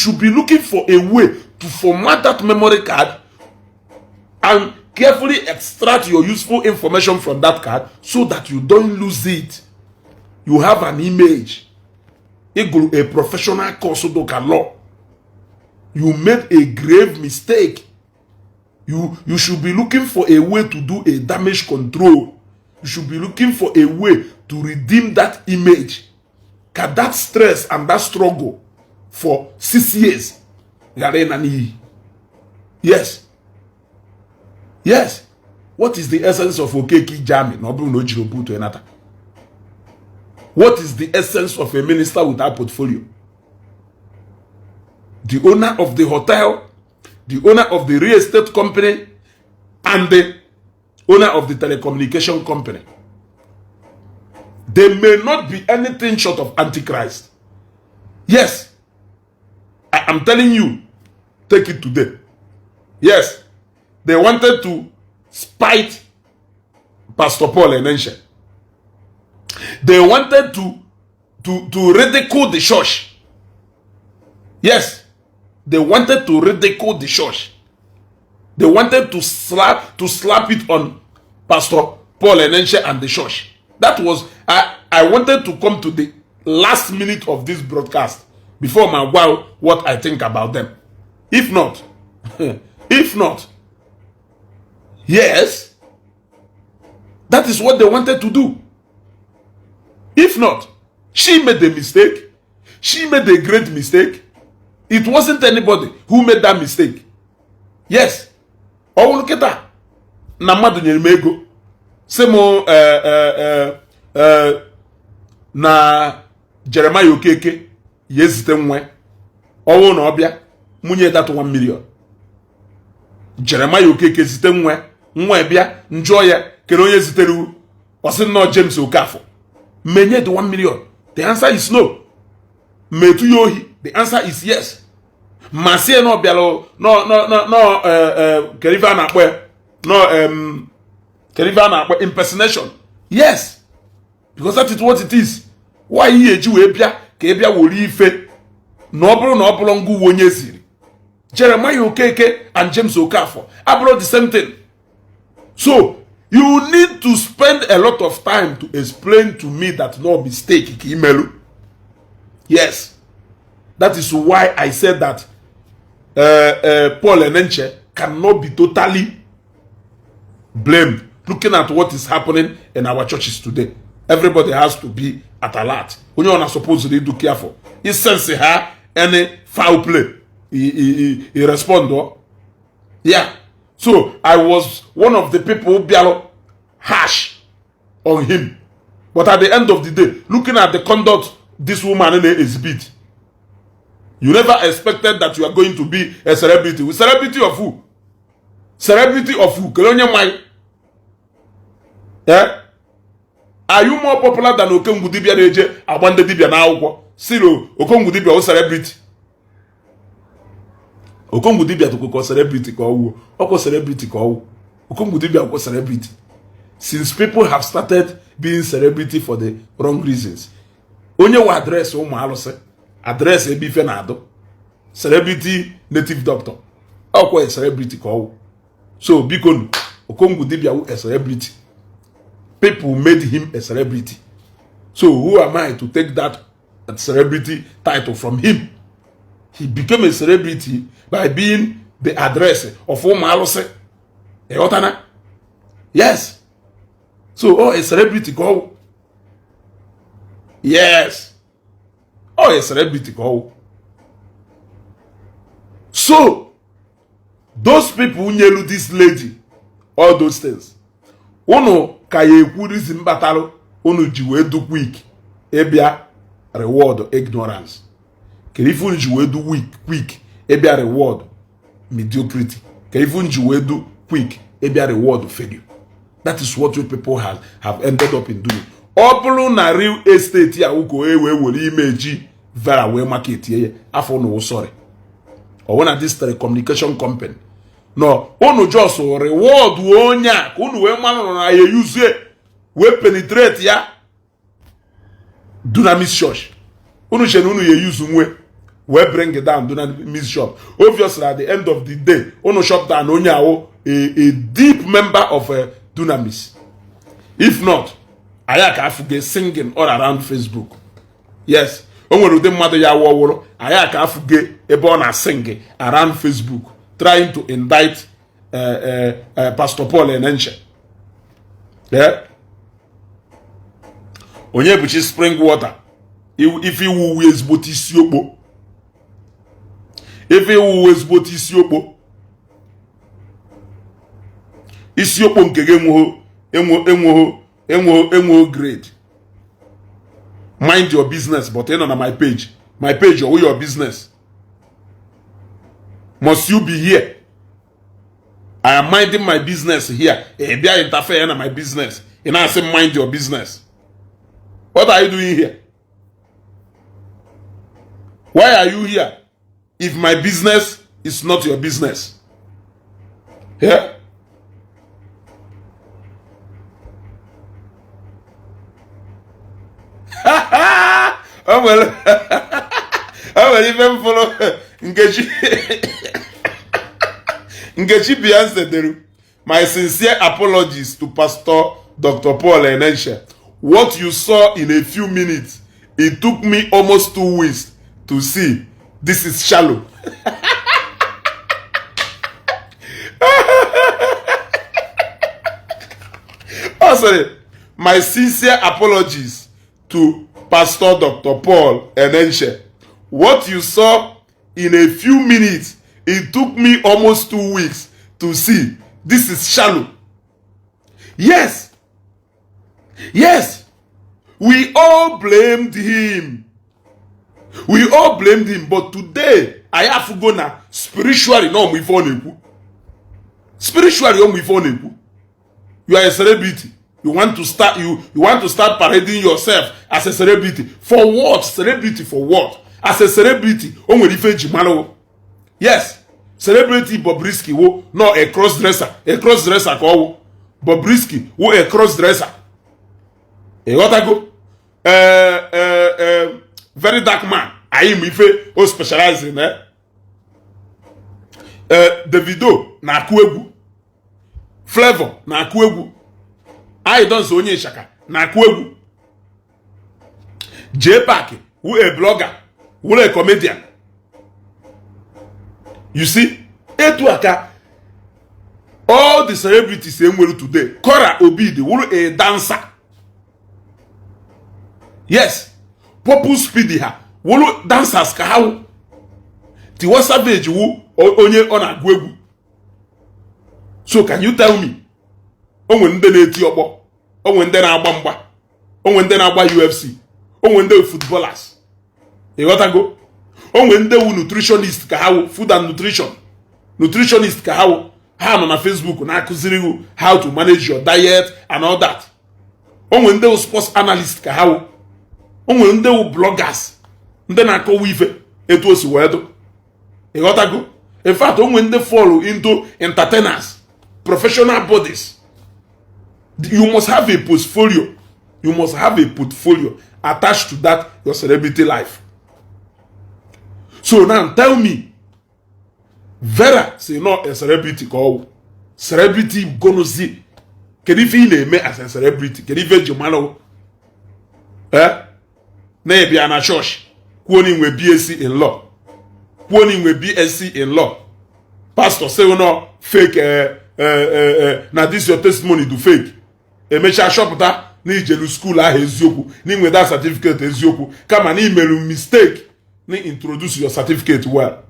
should be looking for a way to format that memory card and carefully extract your useful information from that card so that you don't lose it. You have an image. A professional course of law. You made a grave mistake. You should be looking for a way to do a damage control. You should be looking for a way to redeem that image. Cause that stress and that struggle for 6 years. Yes. Yes. What is the essence of Okeki Jami? What is the essence of a minister without portfolio? The owner of the hotel, the owner of the real estate company, and the owner of the telecommunication company. They may not be anything short of Antichrist. Yes. I am telling you, take it today. Yes. They wanted to spite Pastor Paul and Enshe. They wanted to ridicule the church. Yes. They wanted to ridicule the church. They wanted to slap it on Pastor Paul and Enshe and the church. That was, I wanted to come to the last minute of this broadcast before my wow what I think about them. If not, yes, that is what they wanted to do. If not, she made a mistake. She made a great mistake. It wasn't anybody who made that mistake. Yes. Oh, look at that. Namadu Nyemego. Semo na Jeremiah Okeke yezite nwe. Owo na obia munye that 1 million. Jeremiah Okeke zite nwe bia njo ya kere onye ziteru osi no James Okafo. Menye the 1 million. The answer is no. Metu yohi. The answer is yes. Masie no bialo no keriva na akwe no keriva na akwe impersonation. Yes. Because that is what it is. Why ye eji we bia ka e bia wori ife no bụrụ ngu wonye ziri. Jeremiah Okeke and James Okafo abro the same thing. So you need to spend a lot of time to explain to me that no mistake Kimelu. Yes. That is why I said that Paul and Enshe cannot be totally blamed. Looking at what is happening in our churches today, everybody has to be at alert. When you are supposed to do careful, he sense her any foul play, he respond. Yeah. So I was one of the people who be harsh on him, but at the end of the day, looking at the conduct this woman in exhibit, you never expected that you are going to be a celebrity. Celebrity of who? Celebrity of who? Yeah? Are you more popular than Okongu Dibia Neje Abande Dibia now? Siro Okongu Dibia o celebrity. Okongu Dibia to go celebrity ko oko celebrity ko Okongu Dibia ko celebrity. Since people have started being celebrity for the wrong reasons. Onye wa address o ma alose. Address ebife na ado. Celebrity native doctor. Oko a celebrity ko. So bikonu Okongu Dibia a celebrity. People made him a celebrity. So who am I to take that celebrity title from him? He became a celebrity by being the address of Omalose. Yes. So a celebrity go. Yes. A celebrity go. So those people who knew this lady, all those things. Ono ka ye kwurizi mbatalo onu ji we do quick ebia reward ignorance kerifun ji we do quick ebia reward mediocrity kerifun ji we do quick ebia reward failure. That is what you people have ended up in doing. Obulu na real estate ya uko ewe wori image vera we market ye afọ no sorry or one of this telecommunication company. No, onu just reward onya unu we manu na ye use we penetrate ya dunamis church. Unu je unu ye use nwe we bring it down Dunamis shop. Obviously, at the end of the day, ono shop down onyawo a deep member of Dunamis. If not, ayaka afuge singing all around Facebook. Yes, onwere ude mmadụ ya wọwụrụ ayaka afuge ebe ọ na sing around Facebook, trying to indict Pastor Paul Enenche. Yeah. Onye buchi spring water. If you will ezigbo isi okpo. If you will ezigbo isi okpo. Isi okpo nke enwo grade. Mind your business, but you know on my page. My page or your business. Must you be here? I am minding my business here. They are interfering in my business. And I say mind your business. What are you doing here? Why are you here if my business is not your business? Yeah? Oh well. Oh well, even follow Ngechi Beyonce. My sincere apologies to Pastor Dr. Paul Enenche. What you saw in a few minutes, it took me almost 2 weeks to see. This is shallow. Oh, sorry. My sincere apologies to Pastor Dr. Paul Enenche. What you saw in a few minutes, it took me almost 2 weeks to see. This is shallow. Yes. Yes. We all blamed him. We all blamed him. But today, I have to go now. Spiritually, no, we phone. Spiritually, no, we phone. You are a celebrity. You want to start. You want to start parading yourself as a celebrity. For what? Celebrity for what? As a celebrity, yes. Celebrity Bobrisky wo no a cross dresser. A cross dresser ko Bobrisky wo a cross dresser. E what I go? Very dark man. I am ife o specialize in Davido na akuegu. Flavor na akuegu. I don't so onye shaka na akuegu. J-Pack who a blogger, who a comedian. You see, all the celebrities same way today. Kora Obidi, who a dancer. Yes, Popu Speedy ha, who dancers ka how. Tiwa Savage who onye on a gwegu. So can you tell me? When they neti obo, when they na bamba, when they na UFC, when they footballers. You got to go. When they nutritionist ka how food and nutritionist ka how on Facebook na akuziri how to manage your diet and all that. When they sports analyst ka how when they bloggers ndị na-akọ wife etu o si wee do. You got to go. In fact, when they follow into entertainers, professional bodies, you must have a portfolio. You must have a portfolio attached to that your celebrity life. So now tell me, Vera say not a celebrity called celebrity gonna see. Can you feel me as a celebrity? Can you feel Jumalo? Maybe an a church. Quoting with BSc in law. Quoting with BSc in law. Pastor say no fake now this your testimony to fake. A mecha shop that need jelu school a ezioku. Ni with that certificate ezioku. Come and email mistake. Introduce your certificate well.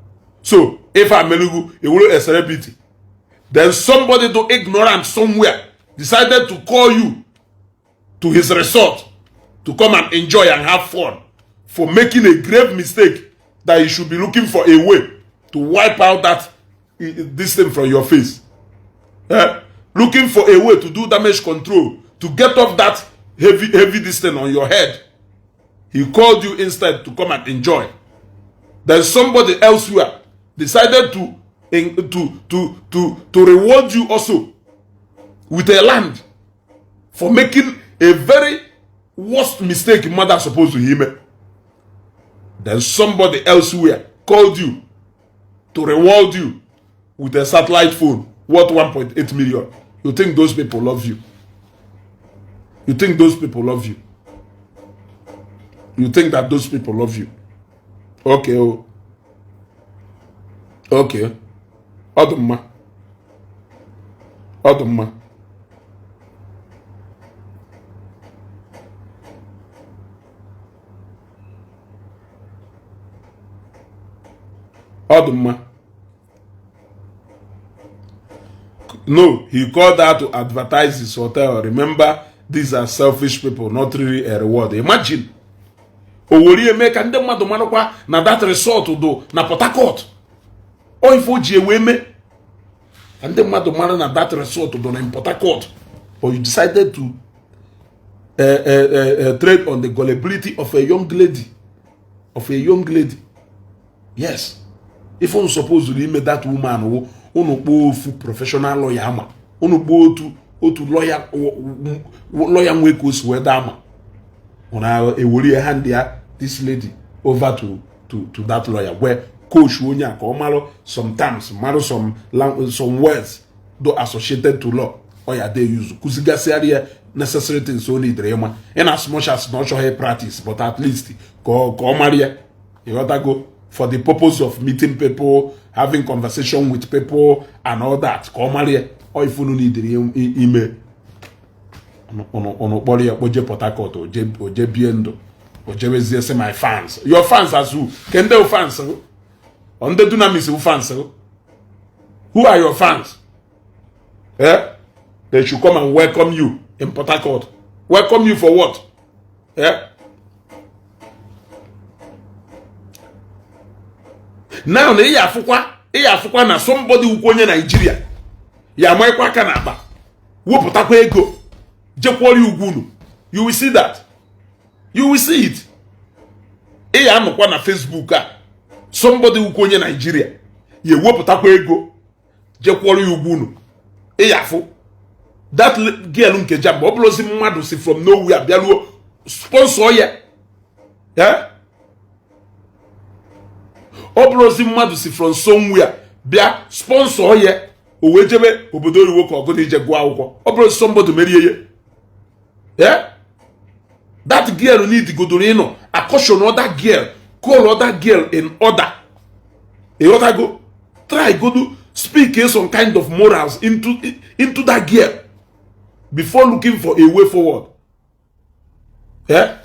So if I'm a celebrity, then somebody to ignorant somewhere decided to call you to his resort to come and enjoy and have fun for making a grave mistake that you should be looking for a way to wipe out that this thing from your face. Looking for a way to do damage control to get off that heavy this thing on your head. He called you instead to come and enjoy. Then somebody elsewhere decided to reward you also with a land for making a very worst mistake mother supposed to him. Then somebody elsewhere called you to reward you with a satellite phone worth 1.8 million. You think those people love you? You think those people love you? You think that those people love you? Okay, oh. Okay. Odumma. Odumma. Odumma. No, he called out to advertise his hotel. Remember, these are selfish people, not really a reward. Imagine. Owori Emeka ndị mmadụ manụkwa na that resort do na Port Harcourt. O ifo ji ewe me. Ndị mmadụ manụ na that resort do na Port Harcourt. But you decided to trade on the gullibility of a young lady. Of a young lady. Yes. If one supposedly made that woman who unu professional lawyer ama unu otu lawyer nwe ka o si wee daa ama una ewori hand ya this lady over to that lawyer where coach onye ka o maro sometimes maro some words do associated to law oya dey use kuzigasiaria necessary things so need rema in as much as not sure practice but at least ko maria you got to go for the purpose of meeting people, having conversation with people, and all that. Come here, or if you need email, on Oje Port Harcourt, Oje Biendo, Oje say my fans. Your fans as who? Can they fans? On the dunamis who fans? Who are your fans? Eh? They should come and welcome you in Port Harcourt. Welcome you for what? Eh? Now na iya afukwa na somebody ukwenye Nigeria ya maikwa aka na akpa woputakwa ego jekwori ugwunu. You will see that. You will see it. Iya anokwa na Facebook somebody ukwenye Nigeria ye woputakwa ego jekwori ugwunu. Iya afu that girl nke jam oblozi mmadu si from nowhere bialuo sponsor ya. Yeah? Obrozi mmadụ si from somewhere bịa sponsor ye o wee jebe obodo oyiwo ka ọgụ ije gụọ akwụkwọ. Obrozi somebody merie ye. Yeah? That girl need godoro ịnọ a caution other girl, call other girl in order. A other go try go do speak some kind of morals into that girl before looking for a way forward. Yeah?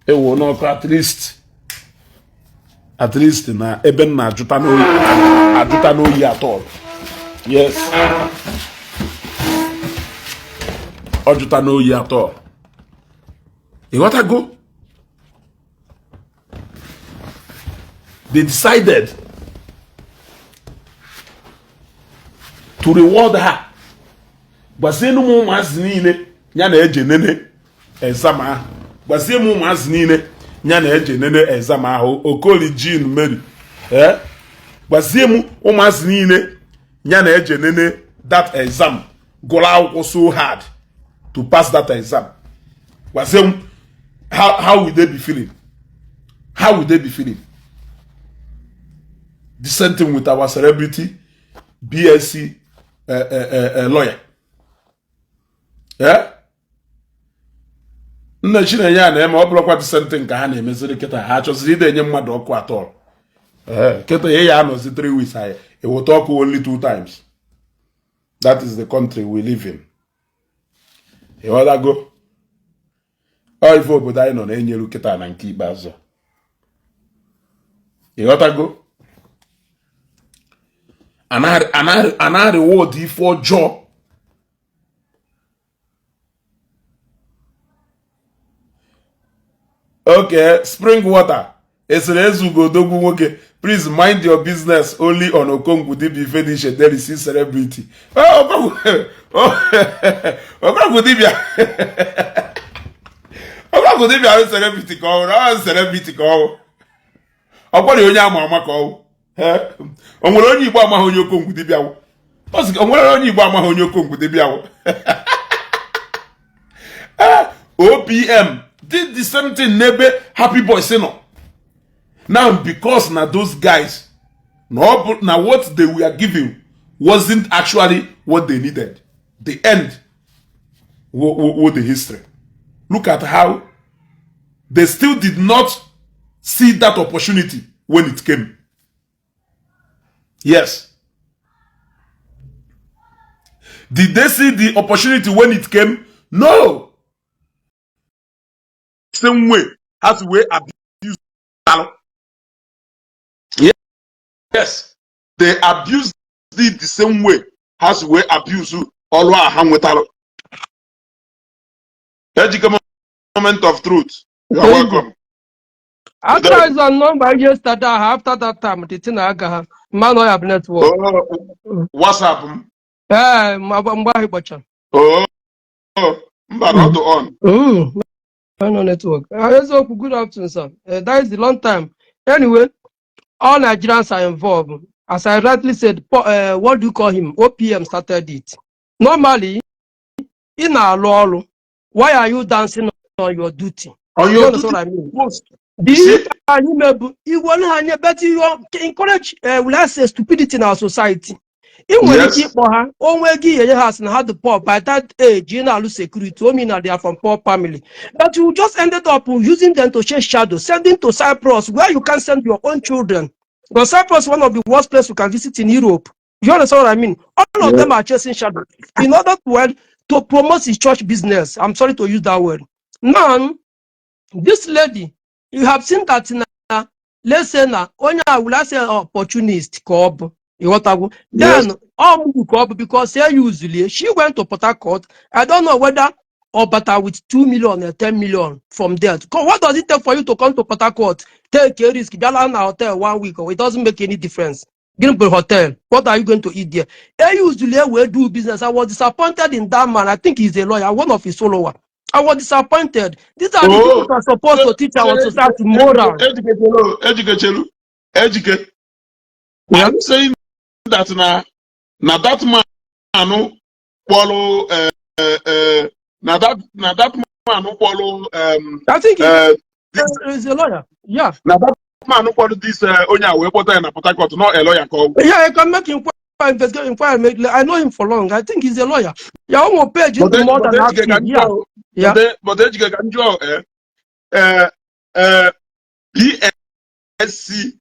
Ewo no at least na eben na ajuta no yi at all. Yes. Ajuta no yi at all. You want to go? They decided to reward her. Gbasenu mu mazi niile ya na eje nene exam ahụ. Gbasenu mu mazi niile ya na eje nene exam ahụ. Okoli Jean Mary. Gbasenu mu mazi niile ya na eje nene that exam. Gụrụ akwụkwọ so hard to pass that exam. Gbasenu, how will they be feeling? How will they be feeling? The same thing with our celebrity BSc lawyer. Yeah? Nna Chinenye na-eme ọ bụrụkwa the same thing ka ha na-emeziri kịta ha chọziri ide enye mmadụ ọkụ atọ. Kịta ya anọzi 3 weeks anyị eweta ọkụ only 2 times. That is the country we live in. Ịghọtago? Ọ ife obodo anyị nọ na-enyeru kịta na nke ikpeazụ. Ịghọtago? Ana reward ife ọjọọ. Okay, spring water. Ezugodogwu nwoke. Please mind your business only on Okongwu Dibia finish there is celebrity. Okongwu Dibia. Okongwu Dibia is celebrity ka celebrity ka ọkwari onye ama ama ka ọ. O nwere onye Igbo amaghị onye Okongwu Dibia wụ. O nwere onye Igbo amaghị onye Okongwu Dibia wụ. OPM did the same thing n'ebe Happy Boy no. Now, because now those guys, now what they were giving wasn't actually what they needed. The end was the history. Look at how they still did not see that opportunity when it came. Yes. Did they see the opportunity when it came? No. Same way as we abuse. Yes. They abused it the same way as we abuse all our hand with our moment of truth. You're welcome. After I saw number yesterday, after that time, the thing I got man I have network. What's happened? Oh, not on. No network. Good afternoon, sir. That is the long time. Anyway, all Nigerians are involved. As I rightly said, what do you call him? OPM started it. Normally, in our law, why are you dancing on your duty? On your duty? What I mean? But you encourage, will I say, stupidity in our society. Yes. Has had the poor by that age, you know, security. I mean, they are from poor family, but you just ended up using them to chase shadow, sending to Cyprus, where you can send your own children. Because Cyprus is one of the worst places you can visit in Europe. You understand what I mean? All of them are chasing shadow in order to promote his church business. I'm sorry to use that word. Now, this lady, you have seen that now. Let's say now, only I will say opportunist, cob. Then because usually she went to Port Harcourt. I don't know whether or better with 2 million or 10 million from there. What does it take for you to come to Port Harcourt? Take a risk, Galan hotel 1 week, or it doesn't make any difference. Greenville Hotel, what are you going to eat there? They usually will do business. I was disappointed in that man. I think he's a lawyer, one of his followers. I was disappointed. These are the people who are supposed to teach our society moral. Educate. Are you saying that now that man follow now that man follow I think he's a lawyer. Yeah. Now that man who follow this Onya we put in Port Harcourt, not a lawyer called. Yeah, I can make him inquire. I know him for long. I think he's a lawyer. Yeah, I won't pay more than that. Yeah. But educate can draw BSc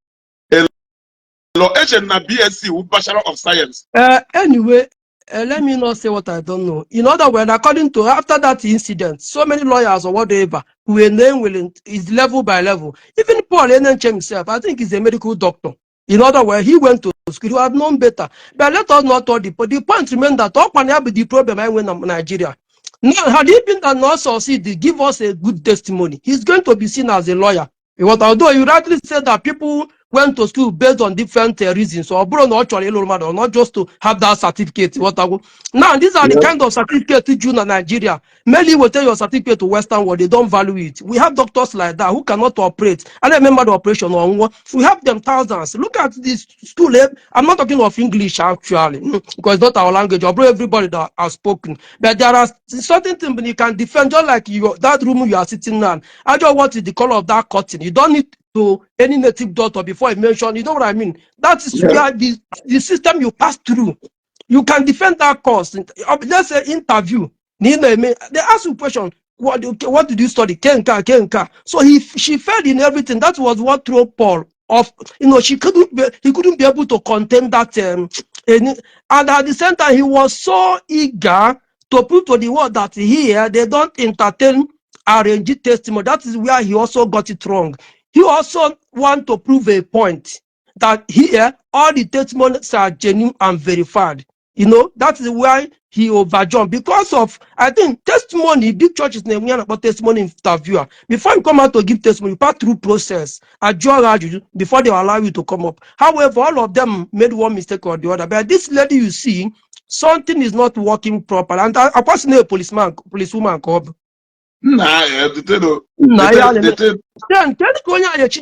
na BSc with Bachelor of Science. Anyway, let me not say what I don't know. In other words, according to after that incident, so many lawyers or whatever who were named is level by level. Even Paul Enenche himself, I think he's a medical doctor. In other words, he went to school, he had known better. But let us not talk the point remains that all be the problem I went in Nigeria. Now, had he been that not succeed, give us a good testimony. He's going to be seen as a lawyer. Although you rightly said that people went to school based on different reasons, or not just to have that certificate. Now, these are the kind of certificates you in Nigeria. Mainly will tell your certificate to Western world, they don't value it. We have doctors like that who cannot operate. I remember the operation on we have them thousands. Look at this school. I'm not talking of English actually, because it's not our language. I brought everybody that has spoken. But there are certain things you can defend, just like that room you are sitting in. I just what is the color of that curtain. You don't need to any native doctor before I mention, you know what I mean? That is where the system you pass through. You can defend that course. Let's say interview. They ask you a question. What did you study? Kenka. So she failed in everything. That was what threw Paul off. He couldn't be able to contain that. And at the same time, he was so eager to prove to the world that here they don't entertain arranged testimony. That is where he also got it wrong. He also want to prove a point that here all the testimonies are genuine and verified. That is why he overjumped because of, I think, testimony. Big churches name about testimony interviewer. Before you come out to give testimony, you pass through process. Before they allow you to come up. However, all of them made one mistake or the other. But this lady, you see, something is not working properly. And I personally a policewoman called. Then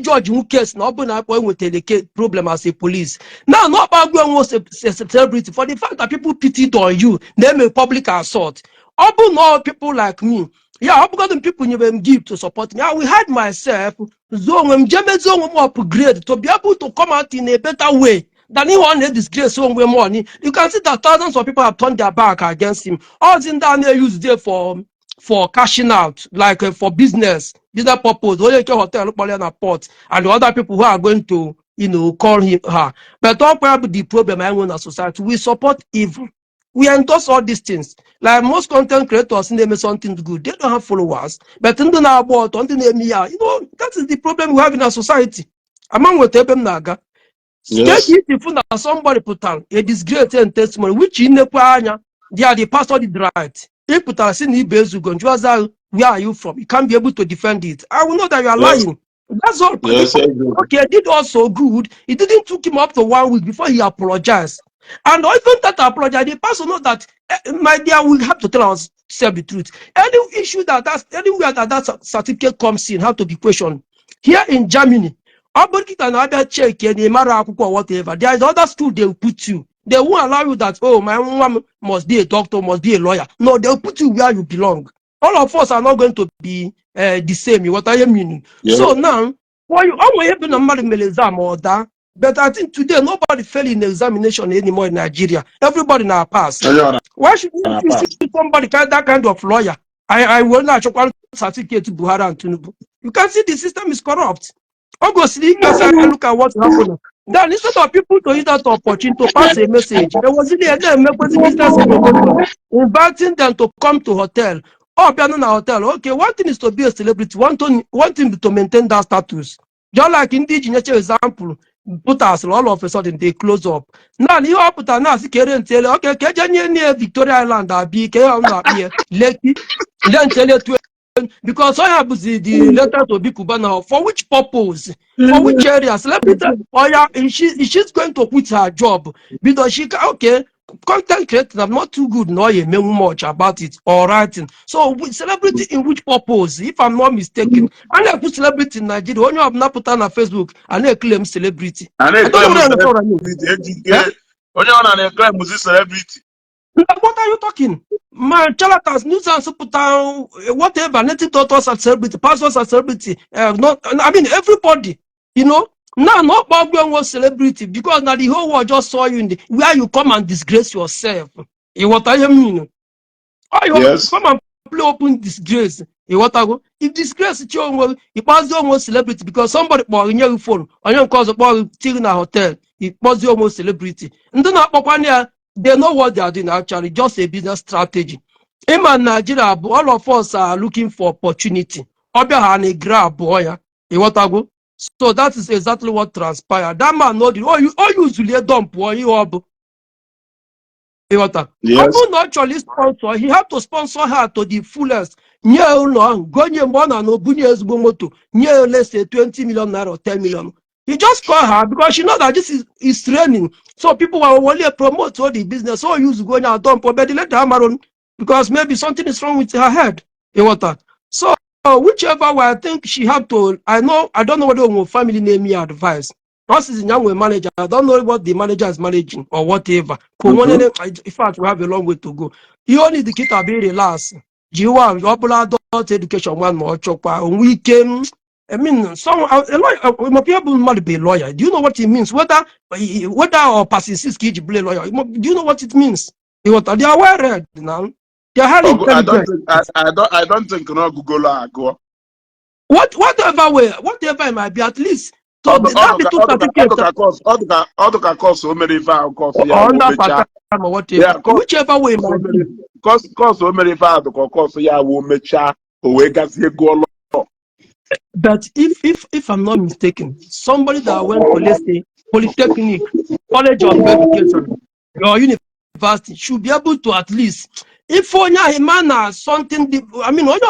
George case now with the problem as a police. Now not about going was a celebrity for the fact that people pitied on you, name a public assault. All people like me. Yeah, I got them people you give to support me. I will hide myself, zone upgrade to be able to come out in a better way than he want to disgrace some way money. You can see that thousands of people have turned their back against him. All in down there used there for cashing out, like for business purpose. Only hotel port and the other people who are going to call him her. But all probably the problem I want in society, we support evil. We endorse all these things. Like most content creators, they make something good. They don't have followers. But in the about that is the problem we have in our society. Among what naga. Yes. If somebody put on a disgrace and testimony, which in the they are the pastor did right. If put us in Ibezu, where are you from? You can't be able to defend it. I will know that you are lying. That's all. Yes, Okay, did also good. It didn't took him up to 1 week before he apologized. And even that apology, the person know that, my dear, we have to tell ourselves the truth. Any issue anywhere that certificate comes in, have to be questioned. Here in Germany, check or whatever. There is other school they will put you. They won't allow you that, oh, my mom must be a doctor, must be a lawyer. No, they'll put you where you belong. All of us are not going to be the same. What I mean. yes. So now, why you always have been a married exam or that? But I think today nobody fail in examination anymore in Nigeria. Everybody now pass. Why should you see somebody that kind of lawyer? I will not check one certificate to Buhari and Tinubu. You can see the system is corrupt. Obviously, because I look at what's happening. Then instead of people to use that opportunity to pass a message, there was in the business promotion, inviting them to come to hotel. Oh, be in a hotel. Okay, one thing is to be a celebrity, one thing to maintain that status. Just like in the example, put us all of a sudden they close up. Now you put a nice and tell okay, near Victoria Island, be here, Lekki, then tell you because I have the letter to be Kubana. For which purpose? For which area? Celebrity? Oh yeah, she's going to quit her job because she okay. Content creators are not too good, no, you know much about it or writing. So, celebrity in which purpose? If I'm not mistaken, and I put celebrity in Nigeria, when you have not put on a Facebook and they claim celebrity. I I don't know what I mean. Celebrity. What are you talking? My charlatans, news and put down whatever, native doctors are celebrity, pastors are celebrity. Not, I mean, everybody, Now, not about going was celebrity because now the whole world just saw you in where you come and disgrace yourself. What I mean? Yes. Come and play open disgrace. What I go? If disgrace is your it was almost celebrity because somebody bought in your phone or your cause about still in a hotel. It was almost celebrity. And then they know what they are doing actually, just a business strategy. In Nigeria, all of us are looking for opportunity. Obia grab boy. What I go? So that is exactly what transpired. That man know you usually dump or you up. Yes. Abun actually sponsor, he had to sponsor her to the fullest. Let's say 20 million naira or 10 million. He just called her because she know that this is training. So people will only promote all the business. So use going out dump but they let her alone because maybe something is wrong with her head. So whichever way I think she have to, I don't know whether family name me advice. Us is young manager. I don't know what the manager is managing or whatever. In fact, we have a long way to go. You only the kid to be relaxed. G1, popular adult education one more chopper. We came. I mean, a lawyer, people might be a lawyer. Do you know what it means? Whether or persist kid be a lawyer. Do you know what it means? They are well read now. They are highly intelligent. I don't think no Google go. Whatever it might be, at least. So that little certificate. Course so many file course Under part time or whatever. Whichever way it might be. Course so many file course yeah will make sure we got go. But if I'm not mistaken, somebody that went to, let's say, polytechnic, college of education, or university should be able to at least, if a man has something, I mean, you know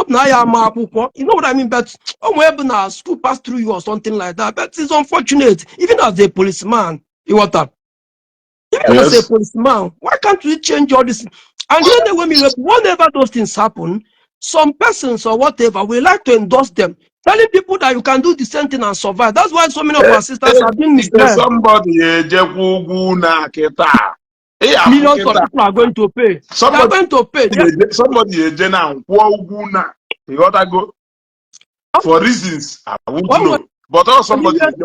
what I mean, but when school pass through you or something like that, but it's unfortunate, even as a policeman, even as a policeman, why can't we change all this? And whenever those things happen, some persons or whatever, we like to endorse them, telling people that you can do the same thing and survive. That's why so many of our sisters are being misled. Somebody Millions of people are going to pay. They are going to pay. Somebody now. You got to go for reasons I won't know. But also somebody like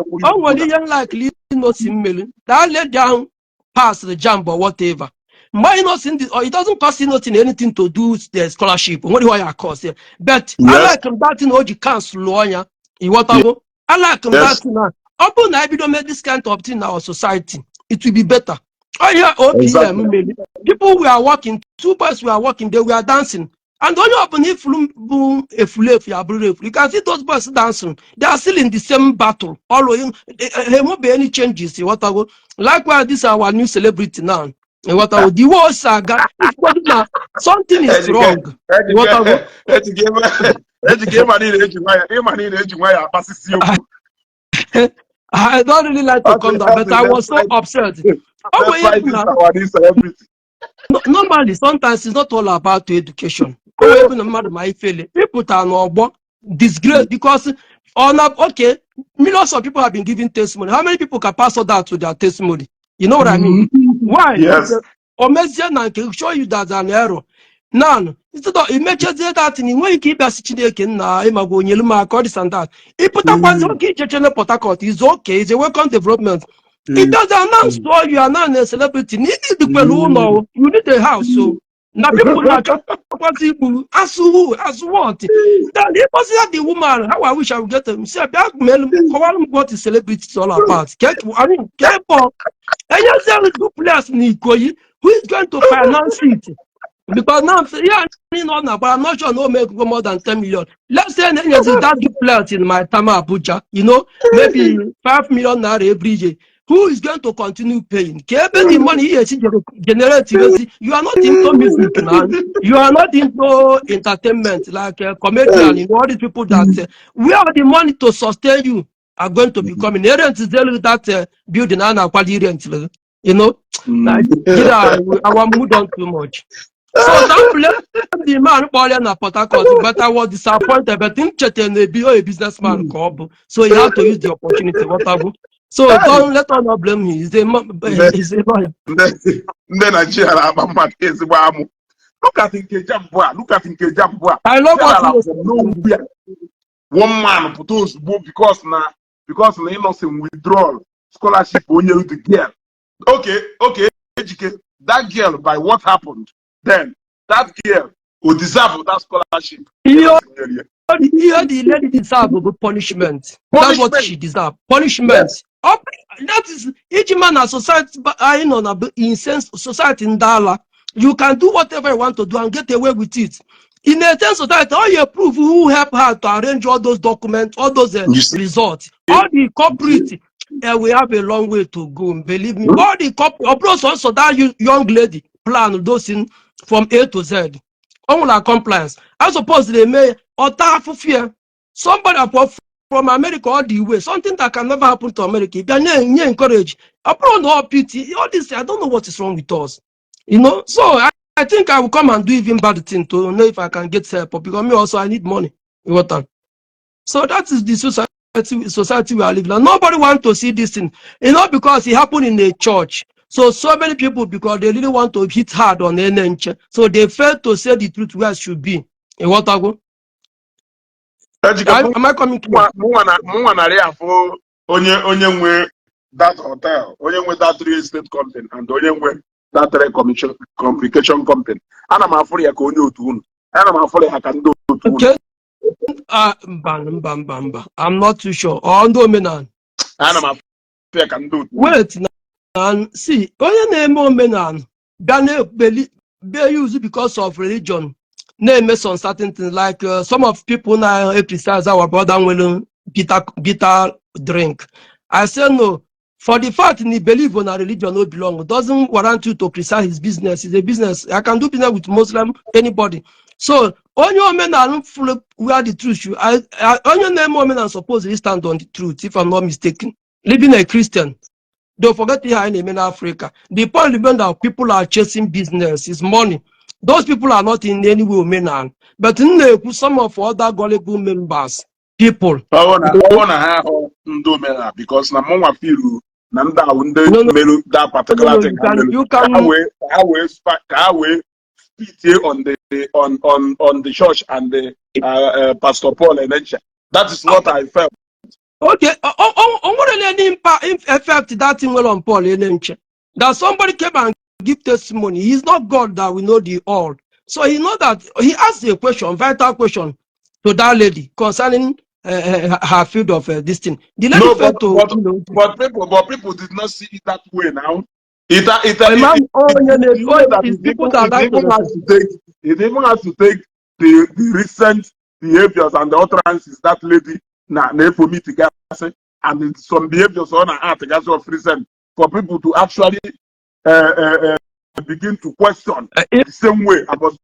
that let down pass the jump or whatever. Minus in the, or it doesn't cost you nothing anything to do with the scholarship. What do I cost? But I like that in OG council lawyer. I like that now. Open I don't make this kind of thing in our society. It will be better. Oh yeah, OPM. People we are working, 2 boys we are working, they were dancing. And when you open if you can see those boys dancing. They are still in the same battle. There won't be any changes. Likewise, this is our new celebrity now. The war saga. Something is wrong. I don't really like to come down, but I was so upset. Normally, sometimes it's not all about education. People are not disgrace because okay, millions of people have been giving testimony. How many people can pass that to their testimony? You know what I mean? Why? Yes. Omenala can show you that an error. None. Instead of images that in when you keep a situation na imago nyeluma this and that. If put up one okay, Port Harcourt is okay, it's a welcome development. It does announce to all you are not a celebrity. You need the no, you need a house. So now people like as who, as what? Then if I the woman, how I wish I would get them. Say back mail what is celebrity is all about. I mean, careful. And you say good players who is going to finance it? Because now, yeah, but I'm not sure no make more than 10 million. Let's say that good players in my Tama Abuja, maybe 5 million naira every year. Who is going to continue paying? The money generating. You are not into music, man. You are not into entertainment like comedian. All these people that where the money to sustain you are going to be coming. Rent is that building and rent. Our mood on too much. So that the man calling a Port Harcourt, but I was disappointed. But think Chetan be a businessman, so he had to use the opportunity. Whatever. So don't let us not blame him. He's a man. Then Nigeria look at Nkejambua. Look at Nkejambua. I love what one man put those because now innocent withdrawal scholarship on you the girl. Okay, educate that girl by what happened. Then that girl who deserve that scholarship. The lady deserve a punishment. That's what she deserves. Punishment. Yes. That is each man as society in sense society in Dala. You can do whatever you want to do and get away with it. In a sense society, all you prove who help her to arrange all those documents, all those results, all the corporate. We have a long way to go. Believe me. All the corporate also that young lady plan those things from A to Z. All our compliance. I suppose they may or for fear. Somebody from America all the way. Something that can never happen to America. If you encourage. Upon all pity, all this, I don't know what is wrong with us. So I think I will come and do even bad thing to know if I can get help. Because me also I need money. So that is the society we are living in. Nobody wants to see this thing. Because it happened in a church. So many people, because they really want to hit hard on NNC, so they fail to say the truth where it should be. In what I go? Am I coming clear? Onye that hotel, onye that real estate company, and onye that telecommunication company. And I'm afraid I can do it. And I'm afraid I can do it. Okay. I'm not too sure. Omenala. And I'm afraid I can do it. Wait. And see, only name Omenala, they use it because of religion. Name some certain things like some of people now criticize our brother willing bitter drink. I say no. For the fact he believe on a religion no belong, doesn't warrant you to criticize his business. It's a business. I can do business with Muslim, anybody. So only Omenala where the truth. Only name Omenala supposedly stand on the truth, if I'm not mistaken. Living a Christian. Don't forget here in Africa. The point remains that people are chasing business, is money. Those people are not in any way Omenala. But some of other gullible members, people. I want to have Ndomela because na mwa feel na that particular thing. You can on the church and Pastor Paul Enenche. That is what I felt. Okay, any effect that thing well on Paul Enenche. That somebody came and give testimony. He's not God that we know the all. So he know that he asked a question, vital question to that lady concerning her field of this thing. The lady No, failed to, you know, but people did not see it that way now. It's people that like it even has to take the recent behaviors and the utterances that lady for me to get, and some behaviors on her art of recent for people to actually begin to question the same way about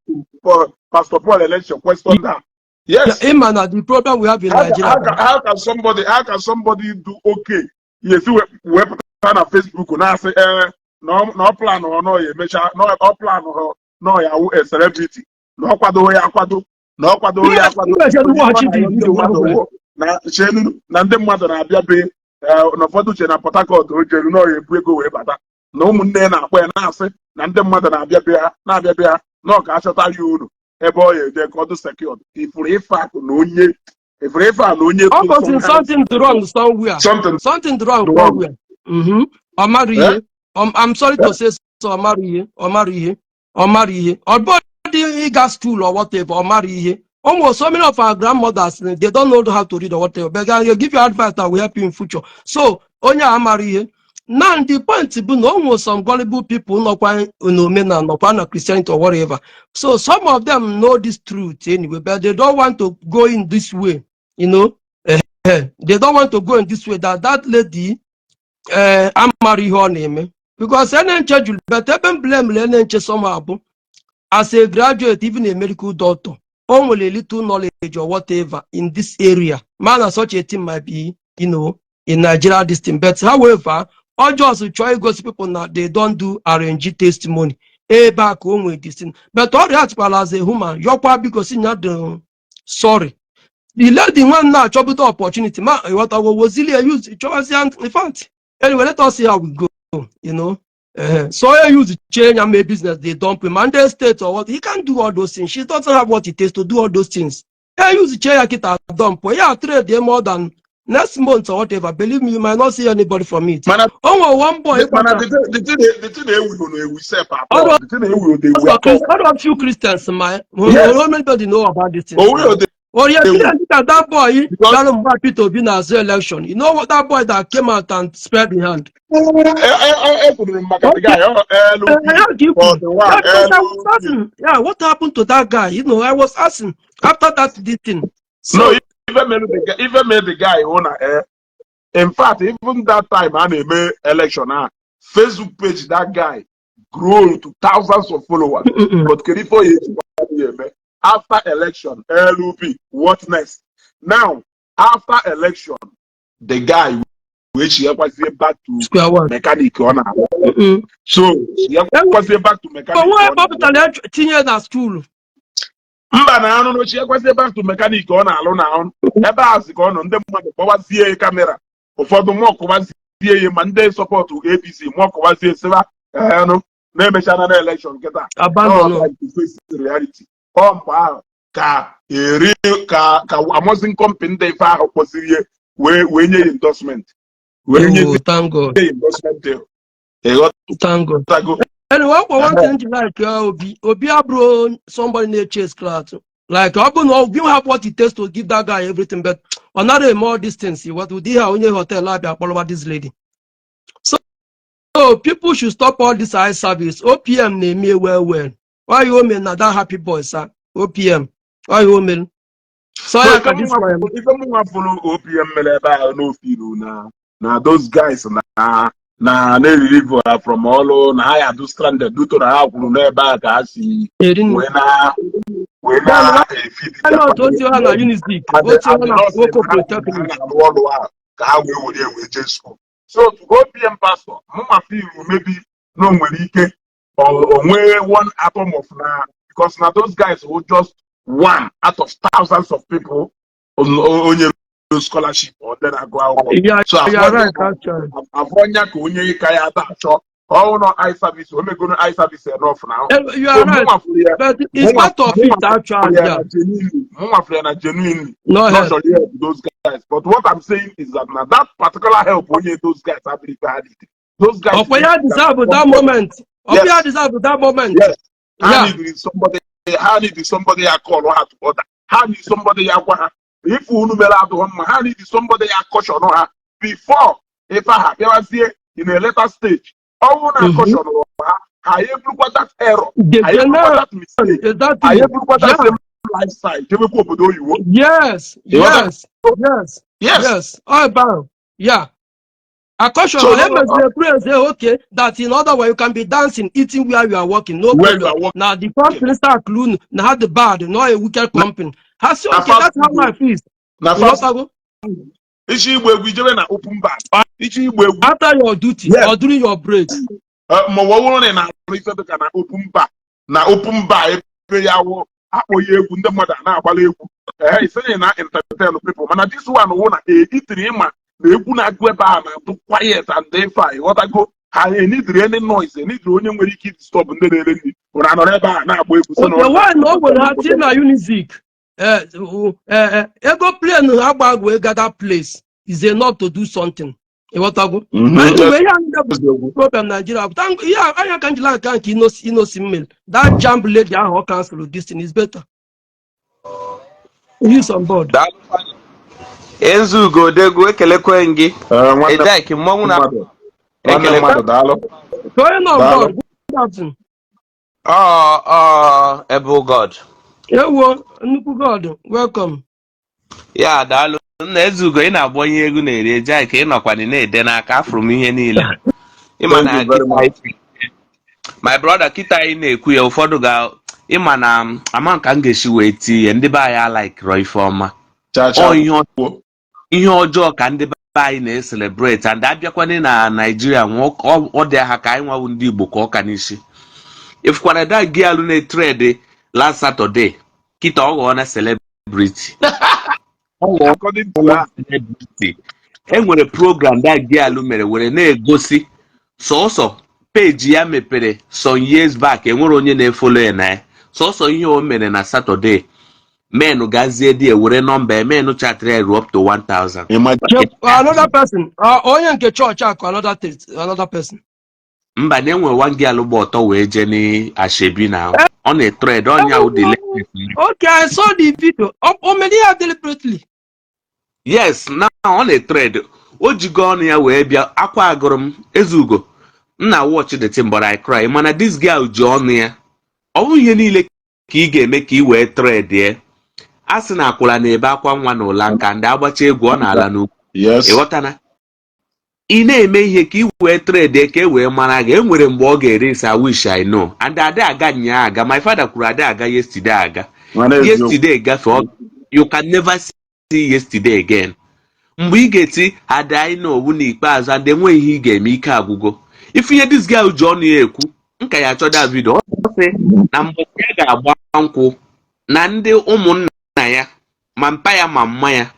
Pastor Paul election question that. Yes. Yeah, the problem we have in Nigeria. How can somebody do okay? Yes, we put on Facebook and I say no plan or no plan or no a celebrity. No kwado na ndị mmadụ na-abịa be n'ụfọdụ uche na Port Harcourt o jere na ebu ego wee bata na ụmụnne na-akpọ ya na-asị na ndị mmadụ na-abịa be ha na ọ ga-achọta ya uru ebe ọ ya eje ka ọ dị secured. Ifuru ife akụ na onye something wrong somewhere. Something wrong somewhere. I'm sorry to say so. Omarihe. Or he got school or whatever. Omarihe. Almost so many of our grandmothers, they don't know how to read or whatever. But I give you advice that will help you in future. So, Onya Amarihe. Now, the point is, almost some gullible people, no Omenala, no Christianity or whatever. So, some of them know this truth anyway, but they don't want to go in this way. You know, they don't want to go in this way. That lady, Amarihe her name, because NNC, but even blame NNC somehow as a graduate, even a medical doctor. Only a little knowledge or whatever in this area. Man, as such a thing might be, you know, in Nigeria, this thing. But however, all just try to go to people now, they don't do RNG testimony. Back home with this thing. But all that people as a human, you're probably because you're not sorry. The lady one now trouble the opportunity. Man, what I was really used in fact. Anyway, let us see how we go, you know. So I use change and make business, they dump him and they state or what he can't do all those things. She doesn't have what it takes to do all those things. I use change it at dump. Yeah, trade them more than next month or whatever. Believe me, you might not see anybody from it. One boy. The thing we say, Papa. How few Christians, man? Nobody know about this thing. Oh yeah, that boy, to be in a election. You know what that boy that came out and spread the hand. Yeah, what happened to that guy? You know, I was asking after that thing. So, no, even made the guy owner. In fact, even that time I made election, Facebook page that guy grew to thousands of followers. But after election, LUP, what next? Now, after election, the guy which he was back to square one mechanic on. So he was back to mechanic. But what about 10 years at school? I don't know. She was back to mechanic on alone. Ever has gone on them was the camera. For the more was the Monday support to ABC, more was the name channel election. Get that. Abandon reality. Ka Amazon company they file opposite when you endorsement. Thank God. Thank God. Anyway, one thing like Obi bro, somebody in the chase class. Like we have what it takes to give that guy everything, but another more distance. What we did on your hotel lab all over this lady. So people should stop all this eye service. OPM name me well. Why you mean that happy boy, sir? OPM. Why you mean? So I can this one. If I'm follow OPM, now those guys na they live from all na I do stranded due to the house back as he when I not what you have a unity. What you so to OPM pastor, Mama feel maybe no when or one atom of now because now those guys who just one out of thousands of people on your scholarship or then I go out. Yeah, So you're right, actually. I've run ya onye kaya that shop Oh no, eye service. We go to eye service enough now. You are right, but it's part of it actually. Genuinely, No not help. sure help those guys. But what I'm saying is that now that particular help when those guys have really had it. Those guys. Okoya deserve that moment. Okoya Yes. deserve that moment. Yes. Yeah. How need somebody? How need somebody I call or to order? How need somebody I want? If you know out one, how need somebody I caution her before if I have ever seen in a later stage. Oh, I caution her. I able what that error. I able what that mistake. I able what that same lifestyle. Yes. Yes. Yes. Yes. All bound. Yeah. I caution So, say okay, that in other way you can be dancing, eating where you are working, no problem. Now the first minister clue now had the bad, not a wicked company. Has okay, that's how my fees. Ishi Igbo we na open bar. Ishi Igbo after your duty or during your break. Ma wo na ife ka na open bar. Na open bar ebe ya wo akpoye egwu ndị mmadụ na-agbala egwu. Ise na entertain people. Mana this one wo na itiri ma na egwu na-agụ ebe a na quiet and they fine. What I go ha need any noise, need onye nwere ike stop ndị na-ere nri. Ora nọ ebe a na-agba egwu so okay, why no go ha tin na music? Ego plane agba gather place is enough to do something. What I go? Anyway, problem Nigeria. Yeah, I can't email. That jump lady I cancel this thing is better. Use on board. Enzu go de go ekelekwe ngi. Ejaki mmonwu na ekelekwe daalụ. Going on board. Ebo God. Ewo, nnukwu God, welcome. Ya daalụ. Nna Ezugo ị na-agbanye egwu na-eri Ejaki ị nọkwa na-ede n'aka afụrụ m ihe niile. Ịma na my brother kita anyị na-ekwu ya ụfọdụ ga ịma na ama nka m ga-esi wee tie ndị be anyị like ife ọma. Ihe ọjọọ ka ndị be anyị na-celebrate and abịakwana na Nigeria ọ dị ha ka anyị nwawu ndị Igbo ka ọ ka n'isi. Ifukwana da gị alụ na-trade last Saturday kita ọ ghọọ na celebrity. According to that, enwere program that gị alụ mere were na-egosi sọsọ page ya mepere some years back enwere onye na-efolo ya na ya sọsọ ihe o mere na Saturday men gazie dị were nọmba men chatri up to 1000. Another person onye nke church akụ another person mba na enwere one girl gba ọtọ wee je ni Ashebi na ọ na-trade onya udele. Okay, I saw the video. Omenala deliberately. Yes, now on a trade. Ojigo ọnụ ya wee bịa akwa agụrụ m Ezugo. Nna watch the thing but I cry. Mana this girl ji ọnụ ya. Ọ bụ ihe niile ka ị ga-eme ka ị wee trade ya. A sị na akwụla na ebe akwa nwa na ụla nka ndị agbacha egwu ọ na-ala n'ugwu. Yes. Ịghọtana? Ị na-eme ihe ka ị wee trade ka e wee mara gị enwere mgbe ọ ga-eresi I wish I know. And ada aga nya aga. My father kwuru ada aga yesterday aga. Yesterday gafe you can never see yesterday again. Mgbe ị ga-eti ada anyị na owu n'ikpeazụ adị enwe ihe ị ga-eme ike agwụgo. Ife ihe this girl ji ọnụ ya ekwu nka ya achọ David ọ sị na mgbe ya ga-agba nkwụ na ndị ụmụnna ya ma mpa ya ma mma ya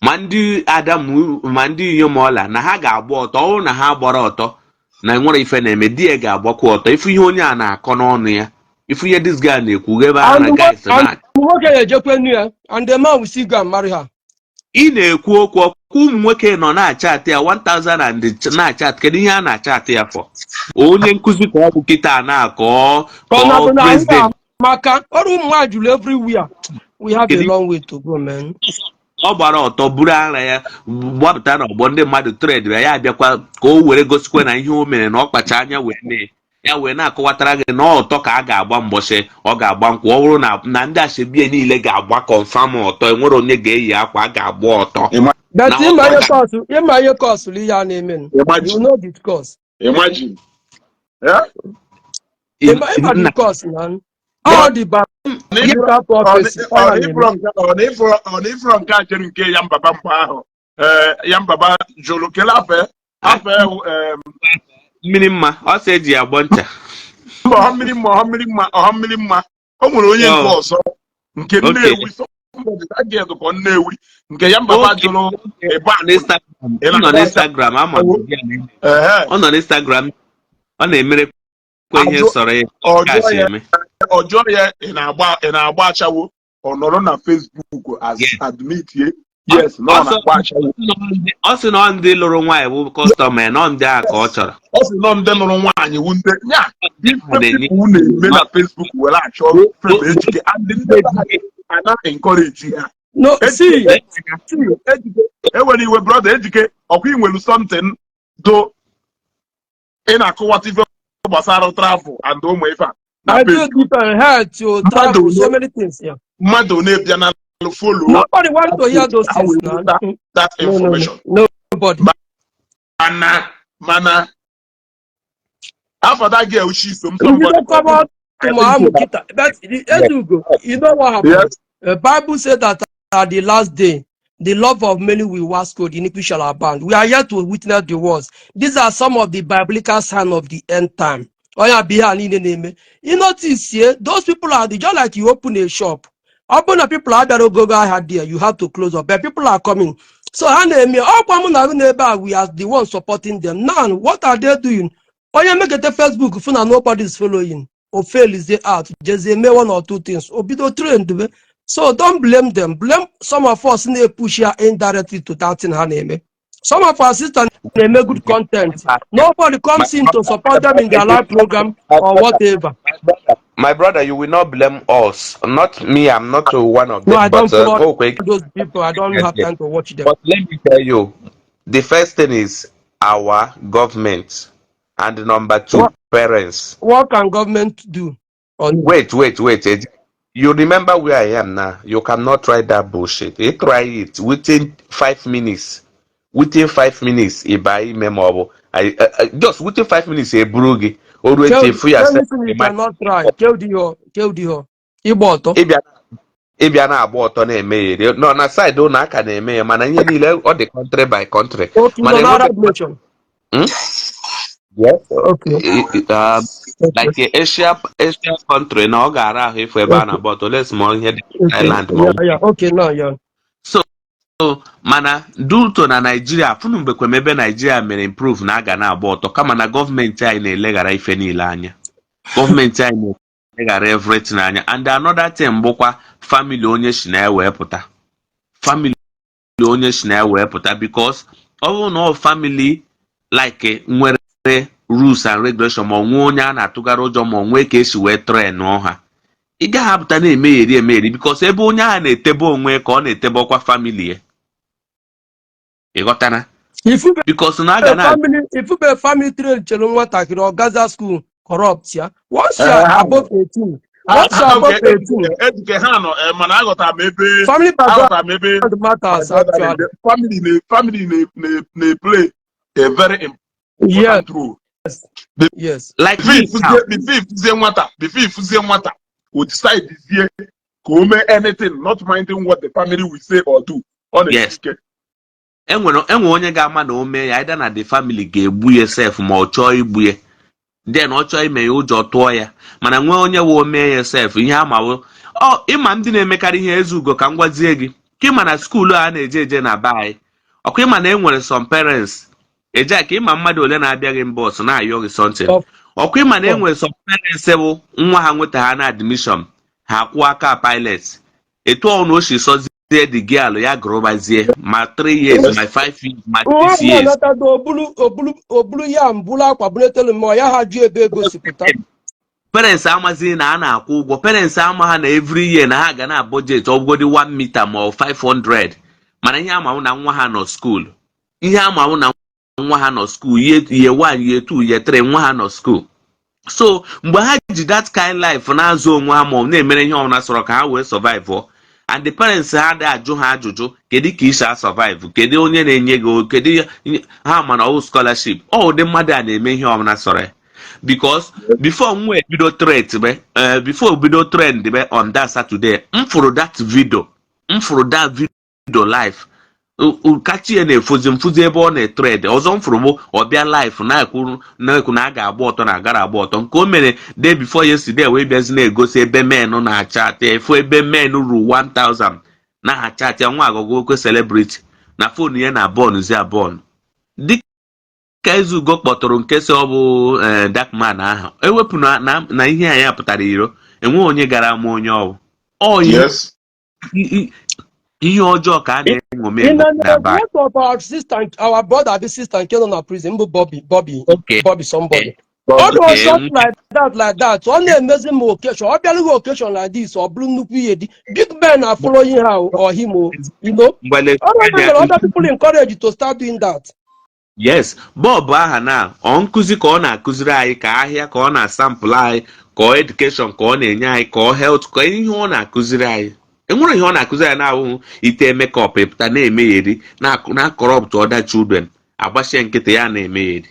ma ndị Adamu ma ndị inyom ọla na ha ga-agba ọtọ ọrụ na ha gbara ọtọ na nwere ife na-eme di ya ga-agbakwa ọtọ ife ihe onye a na-akọ n'ọnụ ya ife ihe this girl na-ekwu ebe a na guys na nwoke ya ejekwe nnu ya and the man will still go and marry her. Ị na-ekwu okwu ụmụ nwoke nọ na-achat ya 1000 and na-achat kedu ihe a na-achat ya for onye nkuzi ka ọ bụ kịta na-akọ president maka ọrụ ụmụ nwaanyị juru everywhere. We have a long way to go, man. Ọ gbara ọtọ buru ara ya gbapụta n'ọgbọ ndị mmadụ trade ya abịakwa ka o were gosikwa na ihe o mere na ọ kpacha anya wee na-akọwatara gị na ọtọ ka a ga-agba mbọchị ọ ga-agba nkwụ ọ bụrụ na ndị Ashebi niile ga-agba confirm ọtọ enwere onye ga-eyi akwa a ga-agba ọtọ. But ịma ihe kọsụrụ ihe a na-eme you know the cost. Imagine. Ịma the cost man. All the bad from catching nke ya mbaba mgbe ahụ ya mbaba jụrụ kele afe mmiri mma ọ sị eji agbọ ncha ọha mmiri mma o nwere onye nke ọzọ nke Nnewi ka Nnewi nke ya mbaba jụrụ ebe ọ nọ n'Instagram ama ọ nọ n'Instagram ọ na-emere kwa ihe sọrọ ya kachi eme. Ọjọọ ya ị na-agba achawo ọ nọrọ na Facebook as admit ye. Yes, no na-agba achawo. Ọ sị na ndị lụrụ nwaanyị bụ kọstọma ya na ndị a ka ọ chọrọ. Ọ sị na ndị lụrụ nwaanyị wu ndị ya people na-eme na Facebook were achọ febe ejike and ndị ana encourage ya. No, see, enwere iwe brother ejike ọkwa inwelu something do ị na-akọwata ife gbasara travel and ụmụ ife a. I do different head to travel so many things. Yeah. Mmadụ na-ebịa na follow. Nobody wants to hear those things now. That information. No, nobody. Mana after that girl, she's somebody. You know what happened? Yes. The Bible said that at the last day, the love of many will wax cold, iniquity shall abound. We are here to witness the words. These are some of the biblical signs of the end time. You notice here, those people are just like you open a shop. Open the people are there, go ahead there. You have to close up, but people are coming. So we are the ones supporting them. Now, what are they doing? Oh, you make it a Facebook phone and nobody is following. Or fail is they out. Just they may one or two things. Or be the trend. So don't blame them. Blame some of us in the push here indirectly to that in her name. Some of our sisters they make good content. Nobody comes in to support them in their live program or whatever. My brother, you will not blame us. Not me, I'm not one of them. No, I don't follow those people. I don't have time to watch them. But let me tell you, the first thing is our government. And number two, parents. What can government do? Wait. You remember where I am now. You cannot try that bullshit. You try it within 5 minutes. Within 5 minutes, you buy memorable. Just within 5 minutes, you brugi. Always for yourself. You cannot try. Kill the If na abort on a mayor, no, na side don't I can a mayor, man, and you or the country by country. Yes. Okay. Like a Asia country, no gara if we ban about less more here island. Yeah. Okay, no, yeah. So, mana due to na Nigeria, funu mbe maybe Nigeria may improve na aga na about kama na government anyị na-elegara ife niile anya. Government anyị na-elegara everything anya. And another thing bụkwa family onye shi na-ewepụta. Family onye shi na-ewepụta because all no family like nwere rules and regulations ma onwe onye a na-atụgara ụjọ ma onwe ka esi wee train ha. Ị gaghị apụta na-emegheri because ebe onye a na-etebe onwe ka ọ na-etebe ọkwa family ya. Ị ghọtara? Because na aga na if you be family train chere nwatakịrị or Gaza school corrupt ya. Once you are above 18. Once you are above 18. Family background matters actually. Family play a very important role. Yes. Like before you will decide this year to anything, not minding what the family will say or do. Yes. Enwe onye ga-ama na ome ya either na the family ga-egbu yourself ma ọ chọọ igbu ya. Then ọ chọọ ime ya ụjọ tụọ ya. Mana nwe onye wo ome yourself ihe amawo. Ịma ndị na-emekarị ihe ezugo ka m gwazie gị. Ka ịma na skuulu a na-eje na be anyị. Ọkwa ịma na enwere some parents eje ka ịma mmadụ ole na-abịaghị mbọs na-ayọ gị something. Ọkwa ịma na enwere some parents bụ nwa ha nweta ha na admission ha kwụọ aka pilot. Etu ọnụ o shi sọzie the girl ya grobazie my 3 years, my 5 years, my 6 years. Parents amazi na a na-akwụ ụgwọ. Parents ama ha na every year na ha ga na budget ọgwụgwọ dị 1 meter ma 500. Mana ihe ama na nwa ha nọ school. Ihe ama na nwa ha nọ school year 1, year 2, year 3 nwa ha nọ school. So mgbe ha ji that kind life na-azụ onwe ha ma ọ na-emere ihe ọbụla sọrọ ka ha wee survive. And the parents had ajụ ha ajụjụ kedu ka isha survive, kedu onye na-enye gị, kedu ha ma na scholarship. Dị mmadụ a na-eme ihe ọbụla sọrọ. Because before we video trend on that Saturday, for that video live. Kachi na-efozi mfuzi ebe ọ na-trade ọzọ mfụrụ ọbịa life na-ekwu na a ga-agba ọtọ na agara agba ọtọ nke o mere day before yesterday wee bịazi na-egosi ebe men na-achat efu ebe men ruru 1000 na-achat ya nwa agụgụ okwe celebrity na fonu ya na bọọlụ zi abọọlụ dịka ka Ezugo kpọtụrụ nke si ọ bụ dark man ahụ ewepụ na ihe a ya pụtara iro enwe onye gara ama onye Yes. ihe ọjọọ ka a na-eṅomi In the na ba. neglect of our sister, our brother, this sister, and in prison, Okay. Bobby, somebody. All Okay. those stuff like that. On the amazing occasion, or barely occasion like this, or blue nuki, big men are following her or him, you know. Other people encourage you to start doing that. Yes, Bob aha na ọ nkụzi ka ọ na-akụziri anyị ka ahịa ka ọ na-asampụl anyị ka ọ edukeshọn ka ọ na-enye anyị ka ọ helt ka ihe ọ na-akụziri anyị enwere ihe ọ na-akụziri anyị na-ahụhụ ite mekọp pụta na-emegheri na-akọrọpt other children agbachie nkịtị ya na-emegheri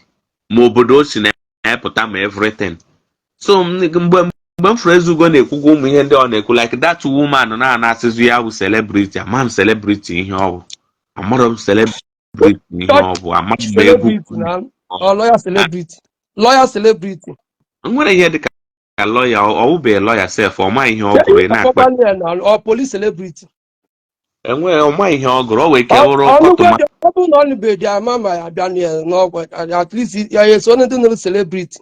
ma obodo o si na-epụta ma everything. So mgbe m fụrụ Ezugo na-ekwugwa ụmụ ihe ndị ọ na-ekwu like that woman na-asịzi ya bụ celebrity ama m celebrity ihe ọ bụ amarọ m celebrity ihe ọ bụ ama m lawyer celebrity. Lawyer celebrity. Nwere ihe dị ka lawyer ọ wụbeghị lawyer sef ọma ihe ọ gụrụ na-akpa or police celebrity. enwe ọma ihe ọ gụrụ ọ wee ike bụrụ kọtụma ọ bụ na ọlụbe dị ama ma ya bịa n'ọgwụ at least ya eso ndị nụrụ celebrity.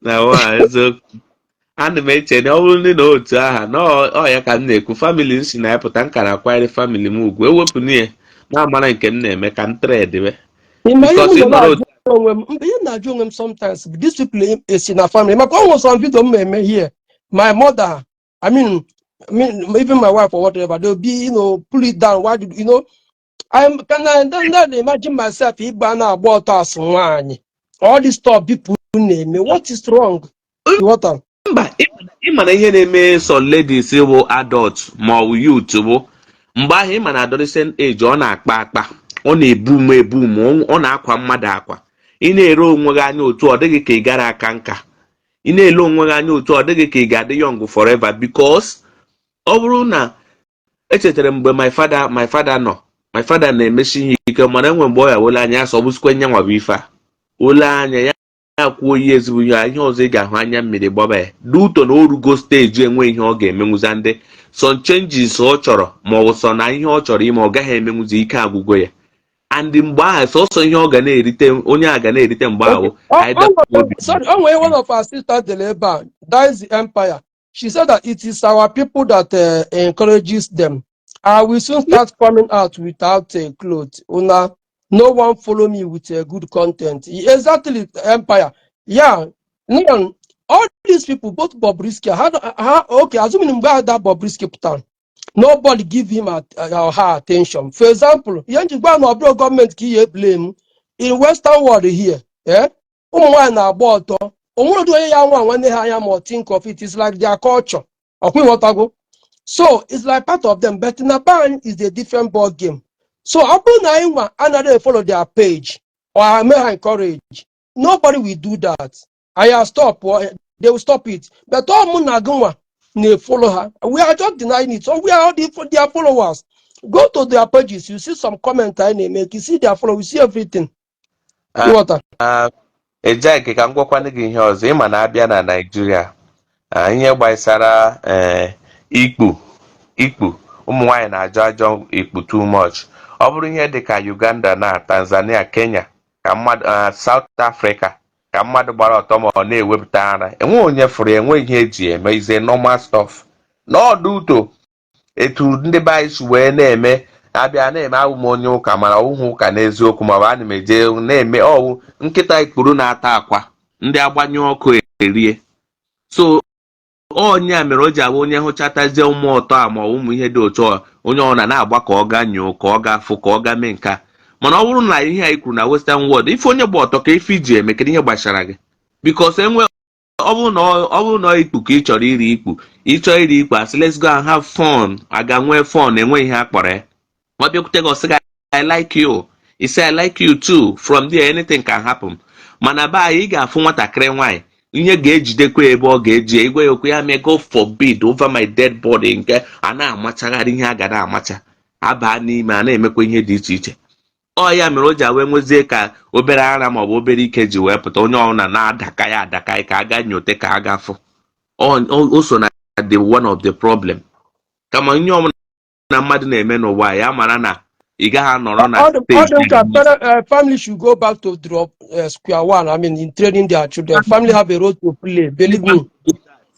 na eziokwu ana m eche na ọ bụrụ ndị na otu aha na ọ ya ka m na-ekwu famili m si na-epụta nka na akwanyere famili m ugwu ewepụ na ya na-amara nke m na-eme ka m tredwe ihe na-ajụ onwe m sometimes these people esi na family maka ọ nwere some video m eme here my mother I mean even my wife or whatever they'll be pull it down. Why did I don't imagine myself ịgba na-agba ọtọ asị nwaanyị all this stuff people na-eme what is wrong? Mba ịma na ihe na-eme some ladies bụ adult ma ọ bụ youth bụ mgbe ahụ ịma na adolescent age ọ na-akpa akpa ọ na-ebu ọ na-akwa mmadụ akwa ị na-ere onwe gị anya otu ọ dịghị ka ị gara aka nka ị na-ele onwe gị anya otu ọ dịghị ka ị ga-adị young forever because ọ bụrụ na echetara mgbe my father na-emesi ihe ike mana enwe mgbe ọ ya wole anya asọ bụsikwa nya nwa bụ ife a ole anya ya akwuo ihe ezigbo ihe ọzọ ị ga-ahụ anya mmiri gbaba ya duto na orugo steji enwe ihe ọ ga-emenwuza ndị some changes ọ chọrọ ma ọ bụ sọ na ihe ọ chọrọ ime ọ gaghị emenwuzi ike agwụgwọ ya and mgbe ahụ sọsọ ihe ọ ga na-erite onye a ga na-erite mgbe ahụ sorry one of our sisters deliver that is the empire. She said that it is our people that encourages them. I will soon start coming out without clothes. No one follow me with good content. Exactly, empire. Yeah. All these people, both Bobrisky, okay, assuming that Bobrisky town, nobody give him or her attention. For example, government ki blame in Western world here. Think of it, it's like their culture. So it's like part of them, but in a band is a different ball game. So another follow their page or I may encourage. Nobody will do that. I stop or they will stop it. But all Munaguma they follow her. We are just denying it. So we are their followers. Go to their pages, you see some comment I make, you see their followers, you see everything. Ejike ka m gwakwana gị ihe ọzọ ịma na-abịa na Naịjirịa ihe gbasara ikpu ụmụ nwaanyị na-ajọ ajọ ikpu too much ọ bụrụ ihe dị ka Uganda na Tanzania Kenya ka mmadụ South Africa ka mmadụ gbara ọtọ ma ọ na-ewepụta ara enwe onye fụrụ enwe ihe eji eme ize normal stuff n'ọdụ uto etu ndị bais wee na-eme abịa na-eme awụ onye ụka mana ọwụhụ ụka n'eziokwu ma ọ bụ ana m eje na-eme ọwụ nkịta ikpuru na-ata akwa ndị agbanye ọkụ erie so onye a mere o ji abụ onye hụchatazie ụmụ ọtọ a ma ụmụ ihe dị otu onye ọ na-agba ka ọ ga nyoo ka ọ ga-afụ ka ọ ga mee nka mana ọ bụrụ na ihe a kwuru na western world ife onye gba ọtọ ka ife iji eme kedu ihe gbasara gị because enwe ọ bụrụ na ikpu ka ị chọrọ iri ikpu asị let's go and have fun aga nwee fun enwe ihe a kpọrọ ya ọ bịakwute gị ọsị I like you he say I like you too from there anything can happen mana be anyị ị ga-afụ nwatakịrị nwaanyị ihe ga-ejidekwa ebe ọ ga-eji igwe ya okwu ya mee God forbid over my dead body nke a na-amachagharị ihe a ga na-amacha abaa n'ime a na-emekwa ihe dị iche iche ọ ya mere o ji wee nwezie ka obere ara ma ọ bụ obere ike ji wee pụta onye ọbụla na-adaka ya ka a ga nyote ka a ga-afụ o so na the one of the problem kama ihe ọbụla na mmadụ na-eme n'ụwa ya mara na Family should go back to drop square one. I mean, in training their children. Family have a role to play. Believe me.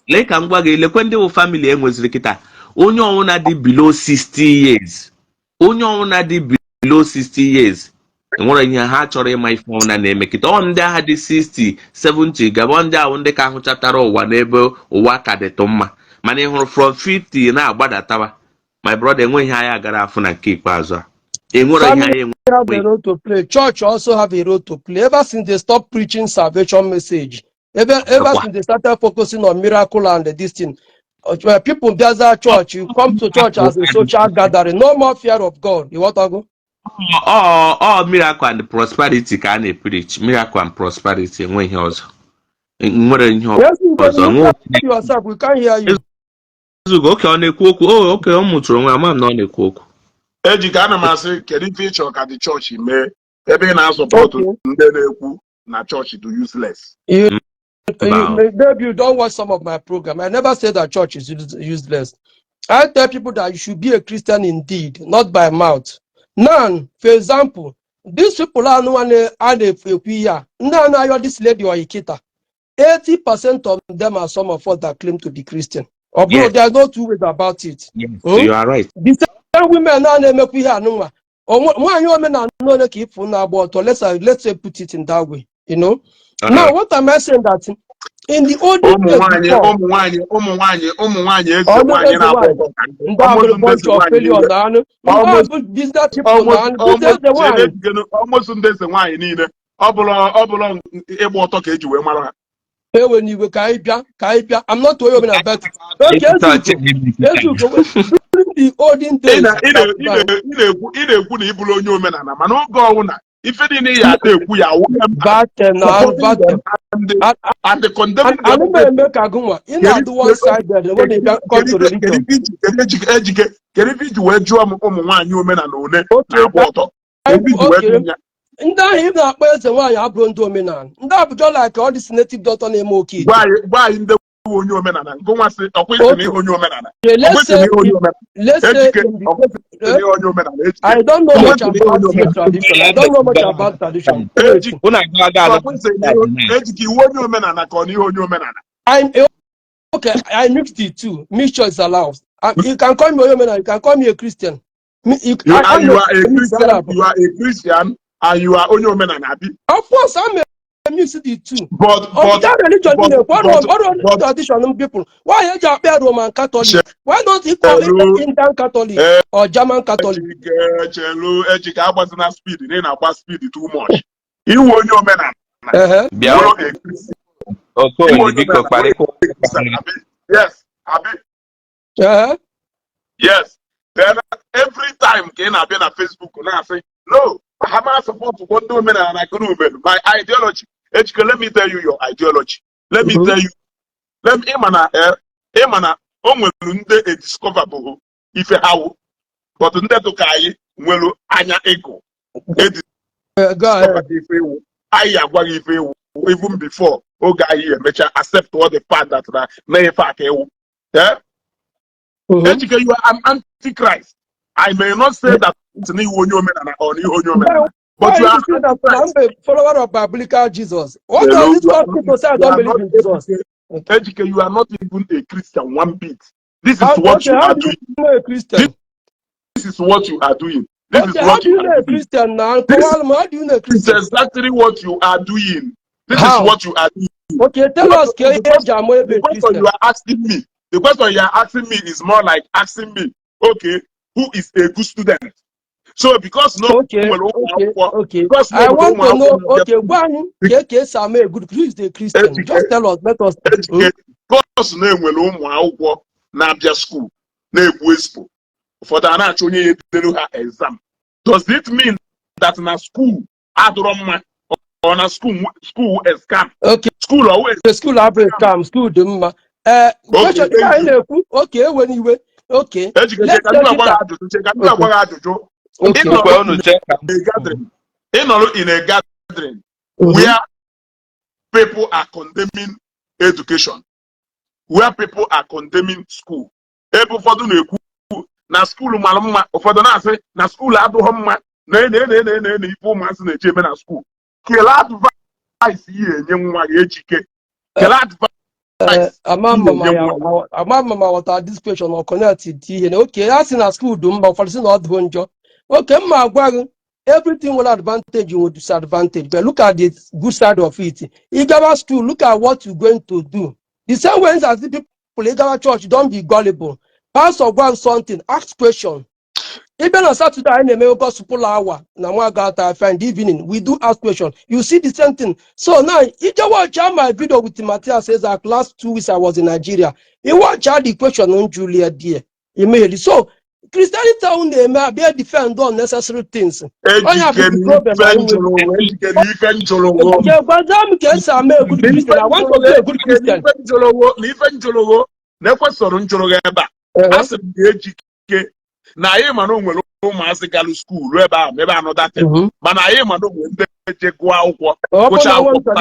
Like I'm going to family enweziri kita. Onye ọwụna dị below 60 years. Onye ọwụna dị below 60 years. Nwere ihe ha chọrọ ịma ife ọwụna na-eme kita. Ọ ndị agha dị 60, 70 gaba ndị ahụ ndị ka ahụ chatara ụwa n'ebe ụwa ka dịtụ mma. Mana ị hụrụ from 50 na-agbadatawa. My brother enweghị anyị agara afụ na nke ikpeazụ a. Family have a role to play. Church also have a role to play. Ever since they stopped preaching salvation message, ever since they started focusing on miracle and this thing, people gather church. You come to church as a social gathering. No more fear of God. You want to go? Oh, miracle and prosperity can they preach. Miracle and prosperity. When he was, yes, yourself. We can't hear you. Okay, on the cook. Oh, okay, I'm not on the cook. Ejikana masị kedu ife ịchọ ka the church mee ebe ị na-asọpọtụ ndị na-ekwu na church do useless. Maybe you don't watch some of my program. I never say that church is useless. I tell people that you should be a Christian indeed, not by mouth. Now, for example, these people are no one this lady or Ikita. 80% of them are some of us that claim to be Christian. Although there's no two ways about it. Yes, you are right. Women are make we have no let's say put it in that way, you know. Now what am I saying that in the old days I'm not talking about the olden days. And the condemning the one side when they come to religion. If that person why you brought to Omenala, that just like all this native daughter name okay. Why in the Omenala? Let's say I don't know much about the tradition. I don't know much about tradition. I mixed it too. Mixture is allowed. You can call me Omenala, you can call me a Christian. You are a Christian and you are only Omenala. Of course, I'm a music too. But that religion, traditional people. Why are you a Roman Catholic? Why don't you call it Indian Catholic or German Catholic? Speed too much. You want your Omenala. Yes. Yes. Then every time can I be on Facebook and I say, no, I am supposed to want to and I couldn't. My ideology. Let me tell you your ideology. Let me tell you. Let me emana a discoverable if you have but to kai well anya ego. Even before here accept all the part that yeah. You are an antichrist. I may not say that it's but you are a follower of biblical Jesus. What does it call people say I don't believe in Jesus? You are not even a Christian one bit. This is what you are doing. This is what you are doing. This is what you are doing. This is exactly what you are doing. This is what you are doing. Okay, tell us the question you are asking me. The question you are asking me is more like asking me, okay, who is a good student? So because no, okay. Because I want to know, okay, one, Sam a good who is the Christian? Just tell us, let us. Because name will Nabia school, name Wispo. For the Anachoni exam. Does it mean that in a school, Adroma or a school is scam? Okay, school always the school average scam, school the okay, when you wait, okay. Let's check it in a gathering where people are condemning education, where people are condemning school. na school mara mma ụfọdụ na-asị na school adụghọ mma na ife ụmụazị na-eji eme na school. Kele advice ihe enye nwa gị Ejike. Kele advice. Mama wata this question or connect ihe. Okay, asị na school dị mma ụfọdụ sị na ọ dịghọ njọ. Okay, mma agwa gị everything will advantage you with disadvantage, but look at the good side of it. You go to school, look at what you're going to do. The same way as the people in our church, don't be gullible. Pastor want something, ask question. Even on Saturday, I may gospel hour. Now I find evening. We do ask question. You see the same thing. So now, if you watch my video with Matthias says that last 2 weeks I was in Nigeria. You watch the question on Julia dear. Immediately. So Christianity on them be defend unnecessary things. Na anyị ma na o nwere ụmụazị galụ skuulu ebe a ebe anọda tem mana anyị ma na o nwere ndị eje gụọ akwụkwọ gụcha akwụkwọ.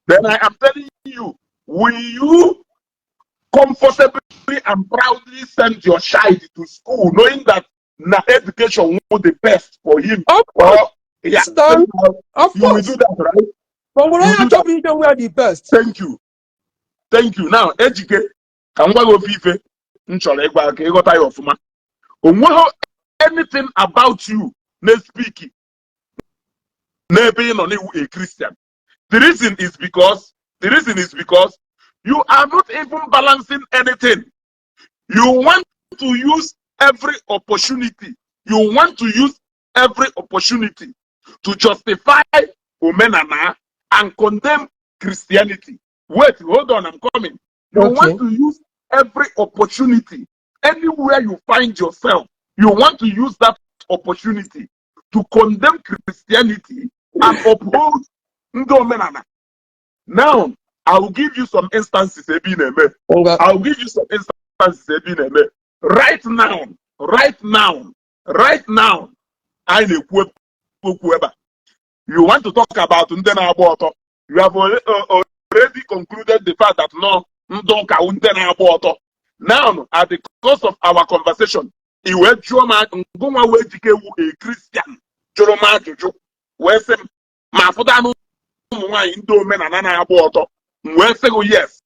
Then I am telling you, will you comfortably and proudly send your child to school knowing that na education was the best for him? Of course. Yeah, of you will do that, right? But when I talk, you we are the best. Thank you. Now, Ejike, I'm going to go fife. Anything about you na speak na being on a Christian. The reason is because you are not even balancing anything. You want to use every opportunity. You want to use every opportunity to justify Omenala and condemn Christianity. Wait, hold on, I'm coming. You want to use every opportunity, anywhere you find yourself, you want to use that opportunity to condemn Christianity and uphold Ndi Omenala. Now, I will give you some instances. I will give you some instances. Right now, I know. You want to talk about Ndi Igbo? You have already concluded the fact that no. Now, at the course of our conversation, he went to a Christian. Jojo, where some Mafudano Indo Menana na aborto. Where say yes,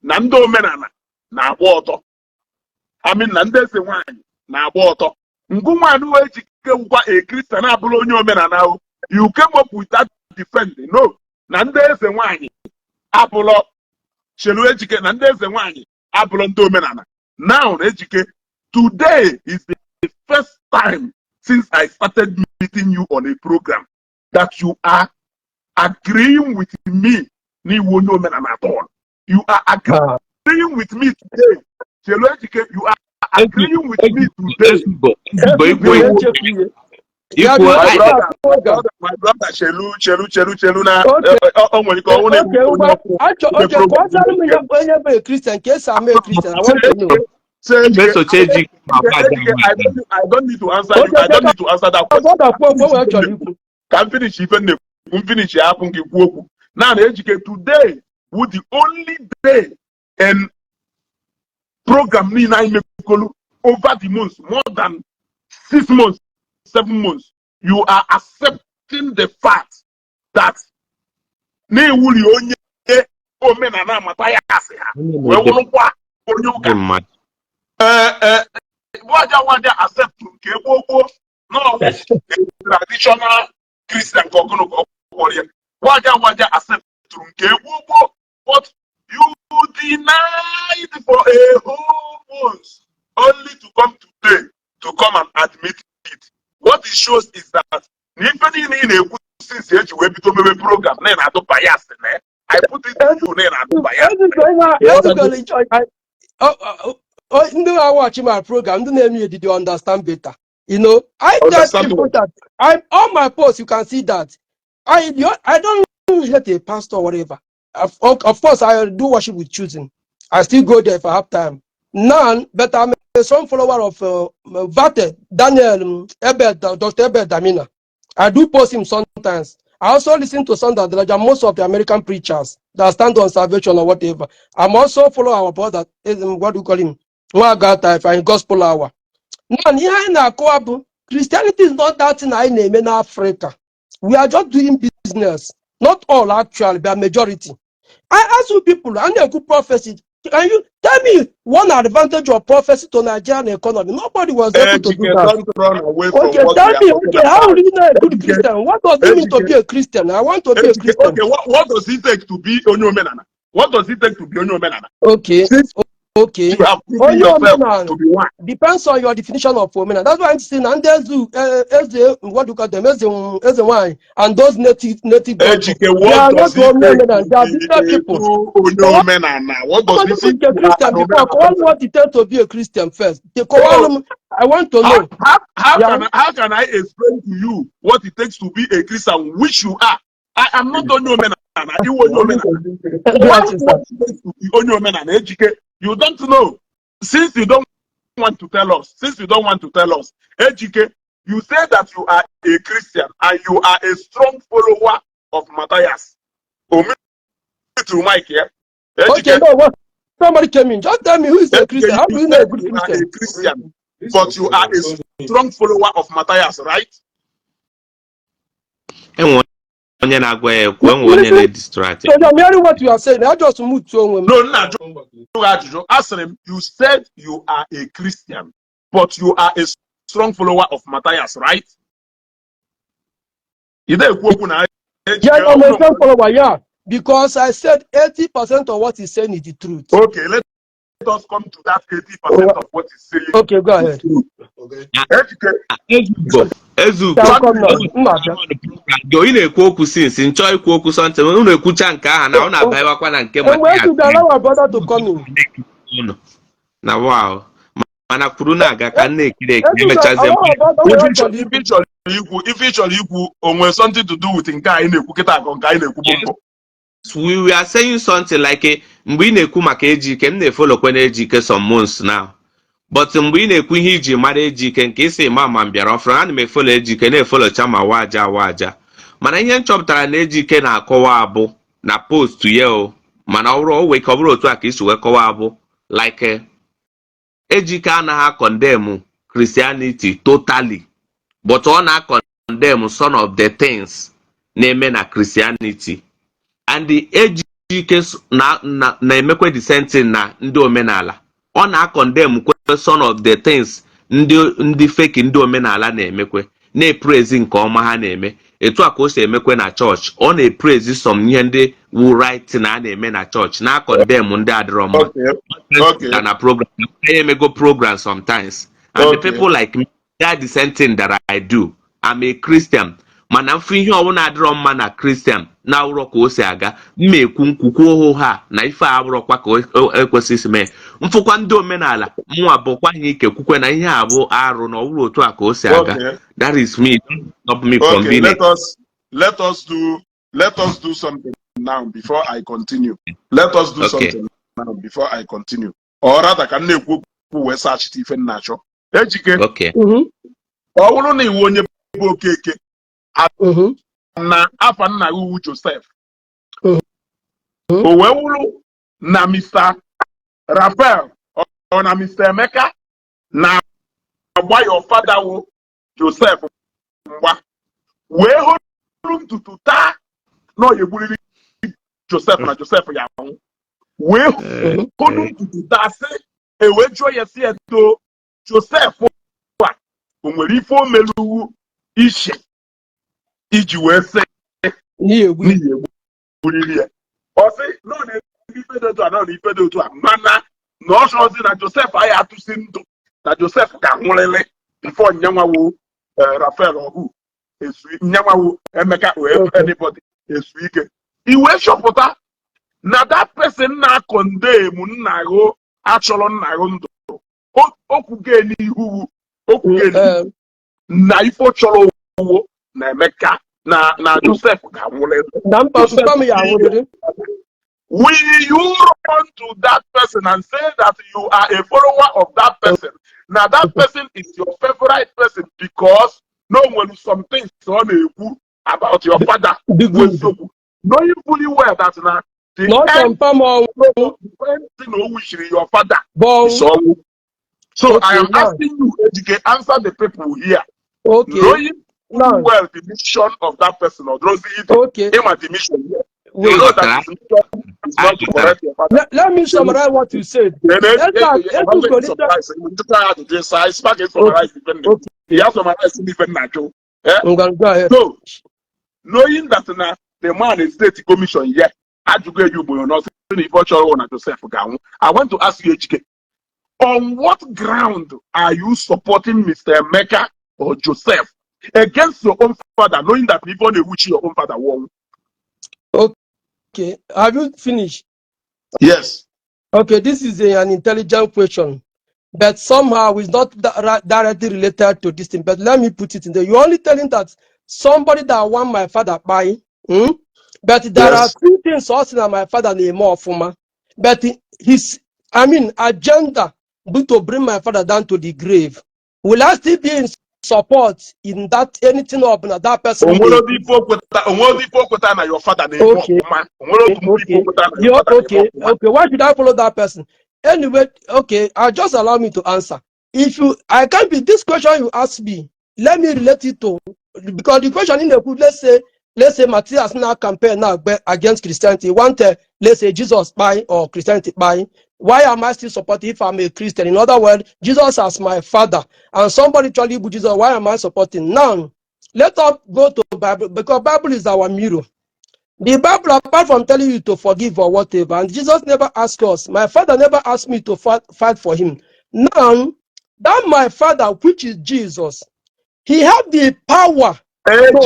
Nando Menana na aborto. I mean, Nande se wine na aborto. Nguma no a Christian Abulonio Menana. You came up with that defending. No, Nande se wine. Apollo. Shelu Ejike na ndị eze nwanyị abụrụ ndị omenala. Now, Ejike, today is the first time since I started meeting you on a program that you are agreeing with me. N'iwu onye omenala at all. You are agreeing with me today. Shelu Ejike, you are agreeing with me today. My brother, Chelu na a Christian, case I'm a Christian. I want to know. I don't need to answer you. I don't need to answer that question. Can finish even finish now, Ejike, today would the only day and program over the months, more than 6 months. 7 months, you are accepting the fact that Omenala accept traditional Christian accept but you denied for a whole month only to come today to come and admit it. What it shows is that since we become a program, I put it to I watch my program. Did you understand better? You know, I tell people that on my posts you can see that I don't hate a pastor or whatever. Of course, I do worship with choosing. I still go there if I have time. None, but I'm some follower of Vate, Daniel, Dr. Ebed Damina. I do post him sometimes. I also listen to some that most of the American preachers that stand on salvation or whatever. I'm also follow our brother, what do you call him? If gospel hour. Now, here in Akoabu, Christianity is not that in Africa. We are just doing business. Not all actually, but majority. I ask you people, and a good prophecy. Can you tell me one advantage of prophecy to Nigerian economy? Nobody was able to do that. Don't run away from Okay, what tell we are me, talking okay, how about. do you know a good Christian? What does it mean to be a Christian? I want to be a Christian. Okay, what does it take to be Omenala? What does it take to be Omenala? Okay, Since okay. you have proven yourself to be one. Depends on your definition of Omenala. That's why I'm saying, and there's what do you call them, as the wine, and those native doctors. They are not Omenala. They are different people. What does it take a Christian before? Call what it takes to be a Christian first. I want to know. How can I explain to you what it takes to be a Christian, which you are? I am not Omenala. You don't know. Since you don't want to tell us, Ejike, you say that you are a Christian and you are a strong follower of Matthias. To Mike here. Okay, no, what? Somebody came in. Just tell me who is a Christian. How do you know a good Christian? You are a Christian, but you are a strong follower of Matthias, right? So I'm hearing what you are saying. I just moved to No, ask him. You said you are a Christian, but you are a strong follower of Matthias, right? Yeah, I'm a strong follower, yeah. Because I said 80% of what he's saying is the truth. Okay, let us come to that 80% of what he's saying. Okay, go ahead. If it's onwe something to do with we are saying something like mgbe ị na-ekwu maka Ejike, m na-efolo kwen Ejike some months now, but mgbe ị na-ekwu ihe iji mara Ejike nke isi mama bịara ọfụrụ, ana m efolo Ejike na-efolocha ma waja mana ihe nchọpụtara na Ejike na-akọwa abụ na post ya o, mana ọ bụrụ ka ọ bụrụ otu a ka isi wee kọwa abụ like Ejike anaghị condemn Christianity totally, but ọ na-condemn some of the things na-eme na Christianity. And the Ejike na-emekwe the same thing na ndị omenala. Ọ na-condemn some of the things ndị fake ndị omenala na-emekwe, na-epraise nke ọma ha na-eme. Etu a ka o si emekwe na church. Ọ na-epraise some ihe ndị wu right na a na-eme na church, na-condemn ndị adịrọ mma. Okay. Na program, I emego program sometimes. And the people like me, they are the same thing that I do. I'm a Christian. Mana mfu ihe ọwụ na-adịrọ mma na Christian na awụrọ ka o si aga, mmekwu nkwukwu ha na ife abụrọkwa ka ekwesịsị mee. Mfụkwa ndị omenala mụnwa bụkwa ihe ike kwukwe na ihe abụ arụ na ọwụrụ otu a ka o si aga. That is me. Don't stop me from being let us do something now before I continue. Let us do something now before I continue. Or rather, can you wee search ife nnacho? Ejike. Okay. Ọ bụrụ na iwu onye bụ Okeke na afa nna iwu Joseph. O wee wụrụ na Mr. Raphael or na Mr. Emeka na agba your father wo Joseph mgba wee hụrụ ntutu taa na oyegburiri Joseph na Joseph ya anwụ wee hụrụ ntutu taa sị ewe jụọ ya si edo Joseph a o nwere ife o meluwu Ishi iji wee sị n'iyegburiri ya ọ sị nọ na ife dị otu a nọ na ife dị otu a mana na ọ chọzi na Joseph anyị atụsi ndụ na Joseph ga-anwụrịrị before nyanwawo Raphael ọhụ esu nyanwawo Emeka wee anybody esu ike iwe chọpụta na that person na-condemn nna gị achọrọ nna gị ndụ okwuge n'ihu okwuge na ife chọrọ owo na Emeka na Joseph ga-anwụrịrị. Will you run to that person and say that you are a follower of that person? Now that person is your favorite person because no one some things on about your father. Knowing fully well that now the end of your father. So So Okay, I am now. asking you, Ejike, answer the people here. Okay. Knowing Now. well the mission of that person, or those Okay. aim at the mission here. Wait. You know that his mission is not to correct your father. Let me summarize what you said. I'm not surprised. You try to do so. I expect it summarize even. You have to summarize even natural. I'm gonna go ahead. So, knowing that now the man is state commission here, I want to ask you, HK, on what ground are you supporting Mr. Emeka or Joseph against your own father, knowing that even which your own father won? Okay, have you finished? Yes. Okay, this is an intelligent question, but somehow it's not directly related to this thing. But let me put it in there. You're only telling that somebody that want my father buy, but there are two things also that my father name more for, but his, agenda be to bring my father down to the grave. Will I still be in support in that anything of that person? Okay. Okay. Why should I follow that person? Anyway, okay, just allow me to answer. I can't be this question you ask me. Let me relate it to, because the question in the book, let's say Matthias now campaign now against Christianity. Let's say Jesus buy or Christianity buy. Why am I still supporting if I'm a Christian? In other words, Jesus as my father, and somebody truly with Jesus, why am I supporting? Now, let us go to Bible, because Bible is our mirror. The Bible, apart from telling you to forgive or whatever, and Jesus never asked us, my father never asked me to fight for him. Now, that my father, which is Jesus, he had the power. I'm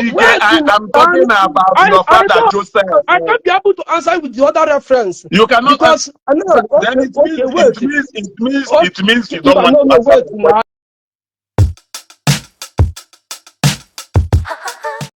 talking about your father, Joseph. I can't be able to answer with the other reference. You cannot, because then it means you don't want to answer. Wait now.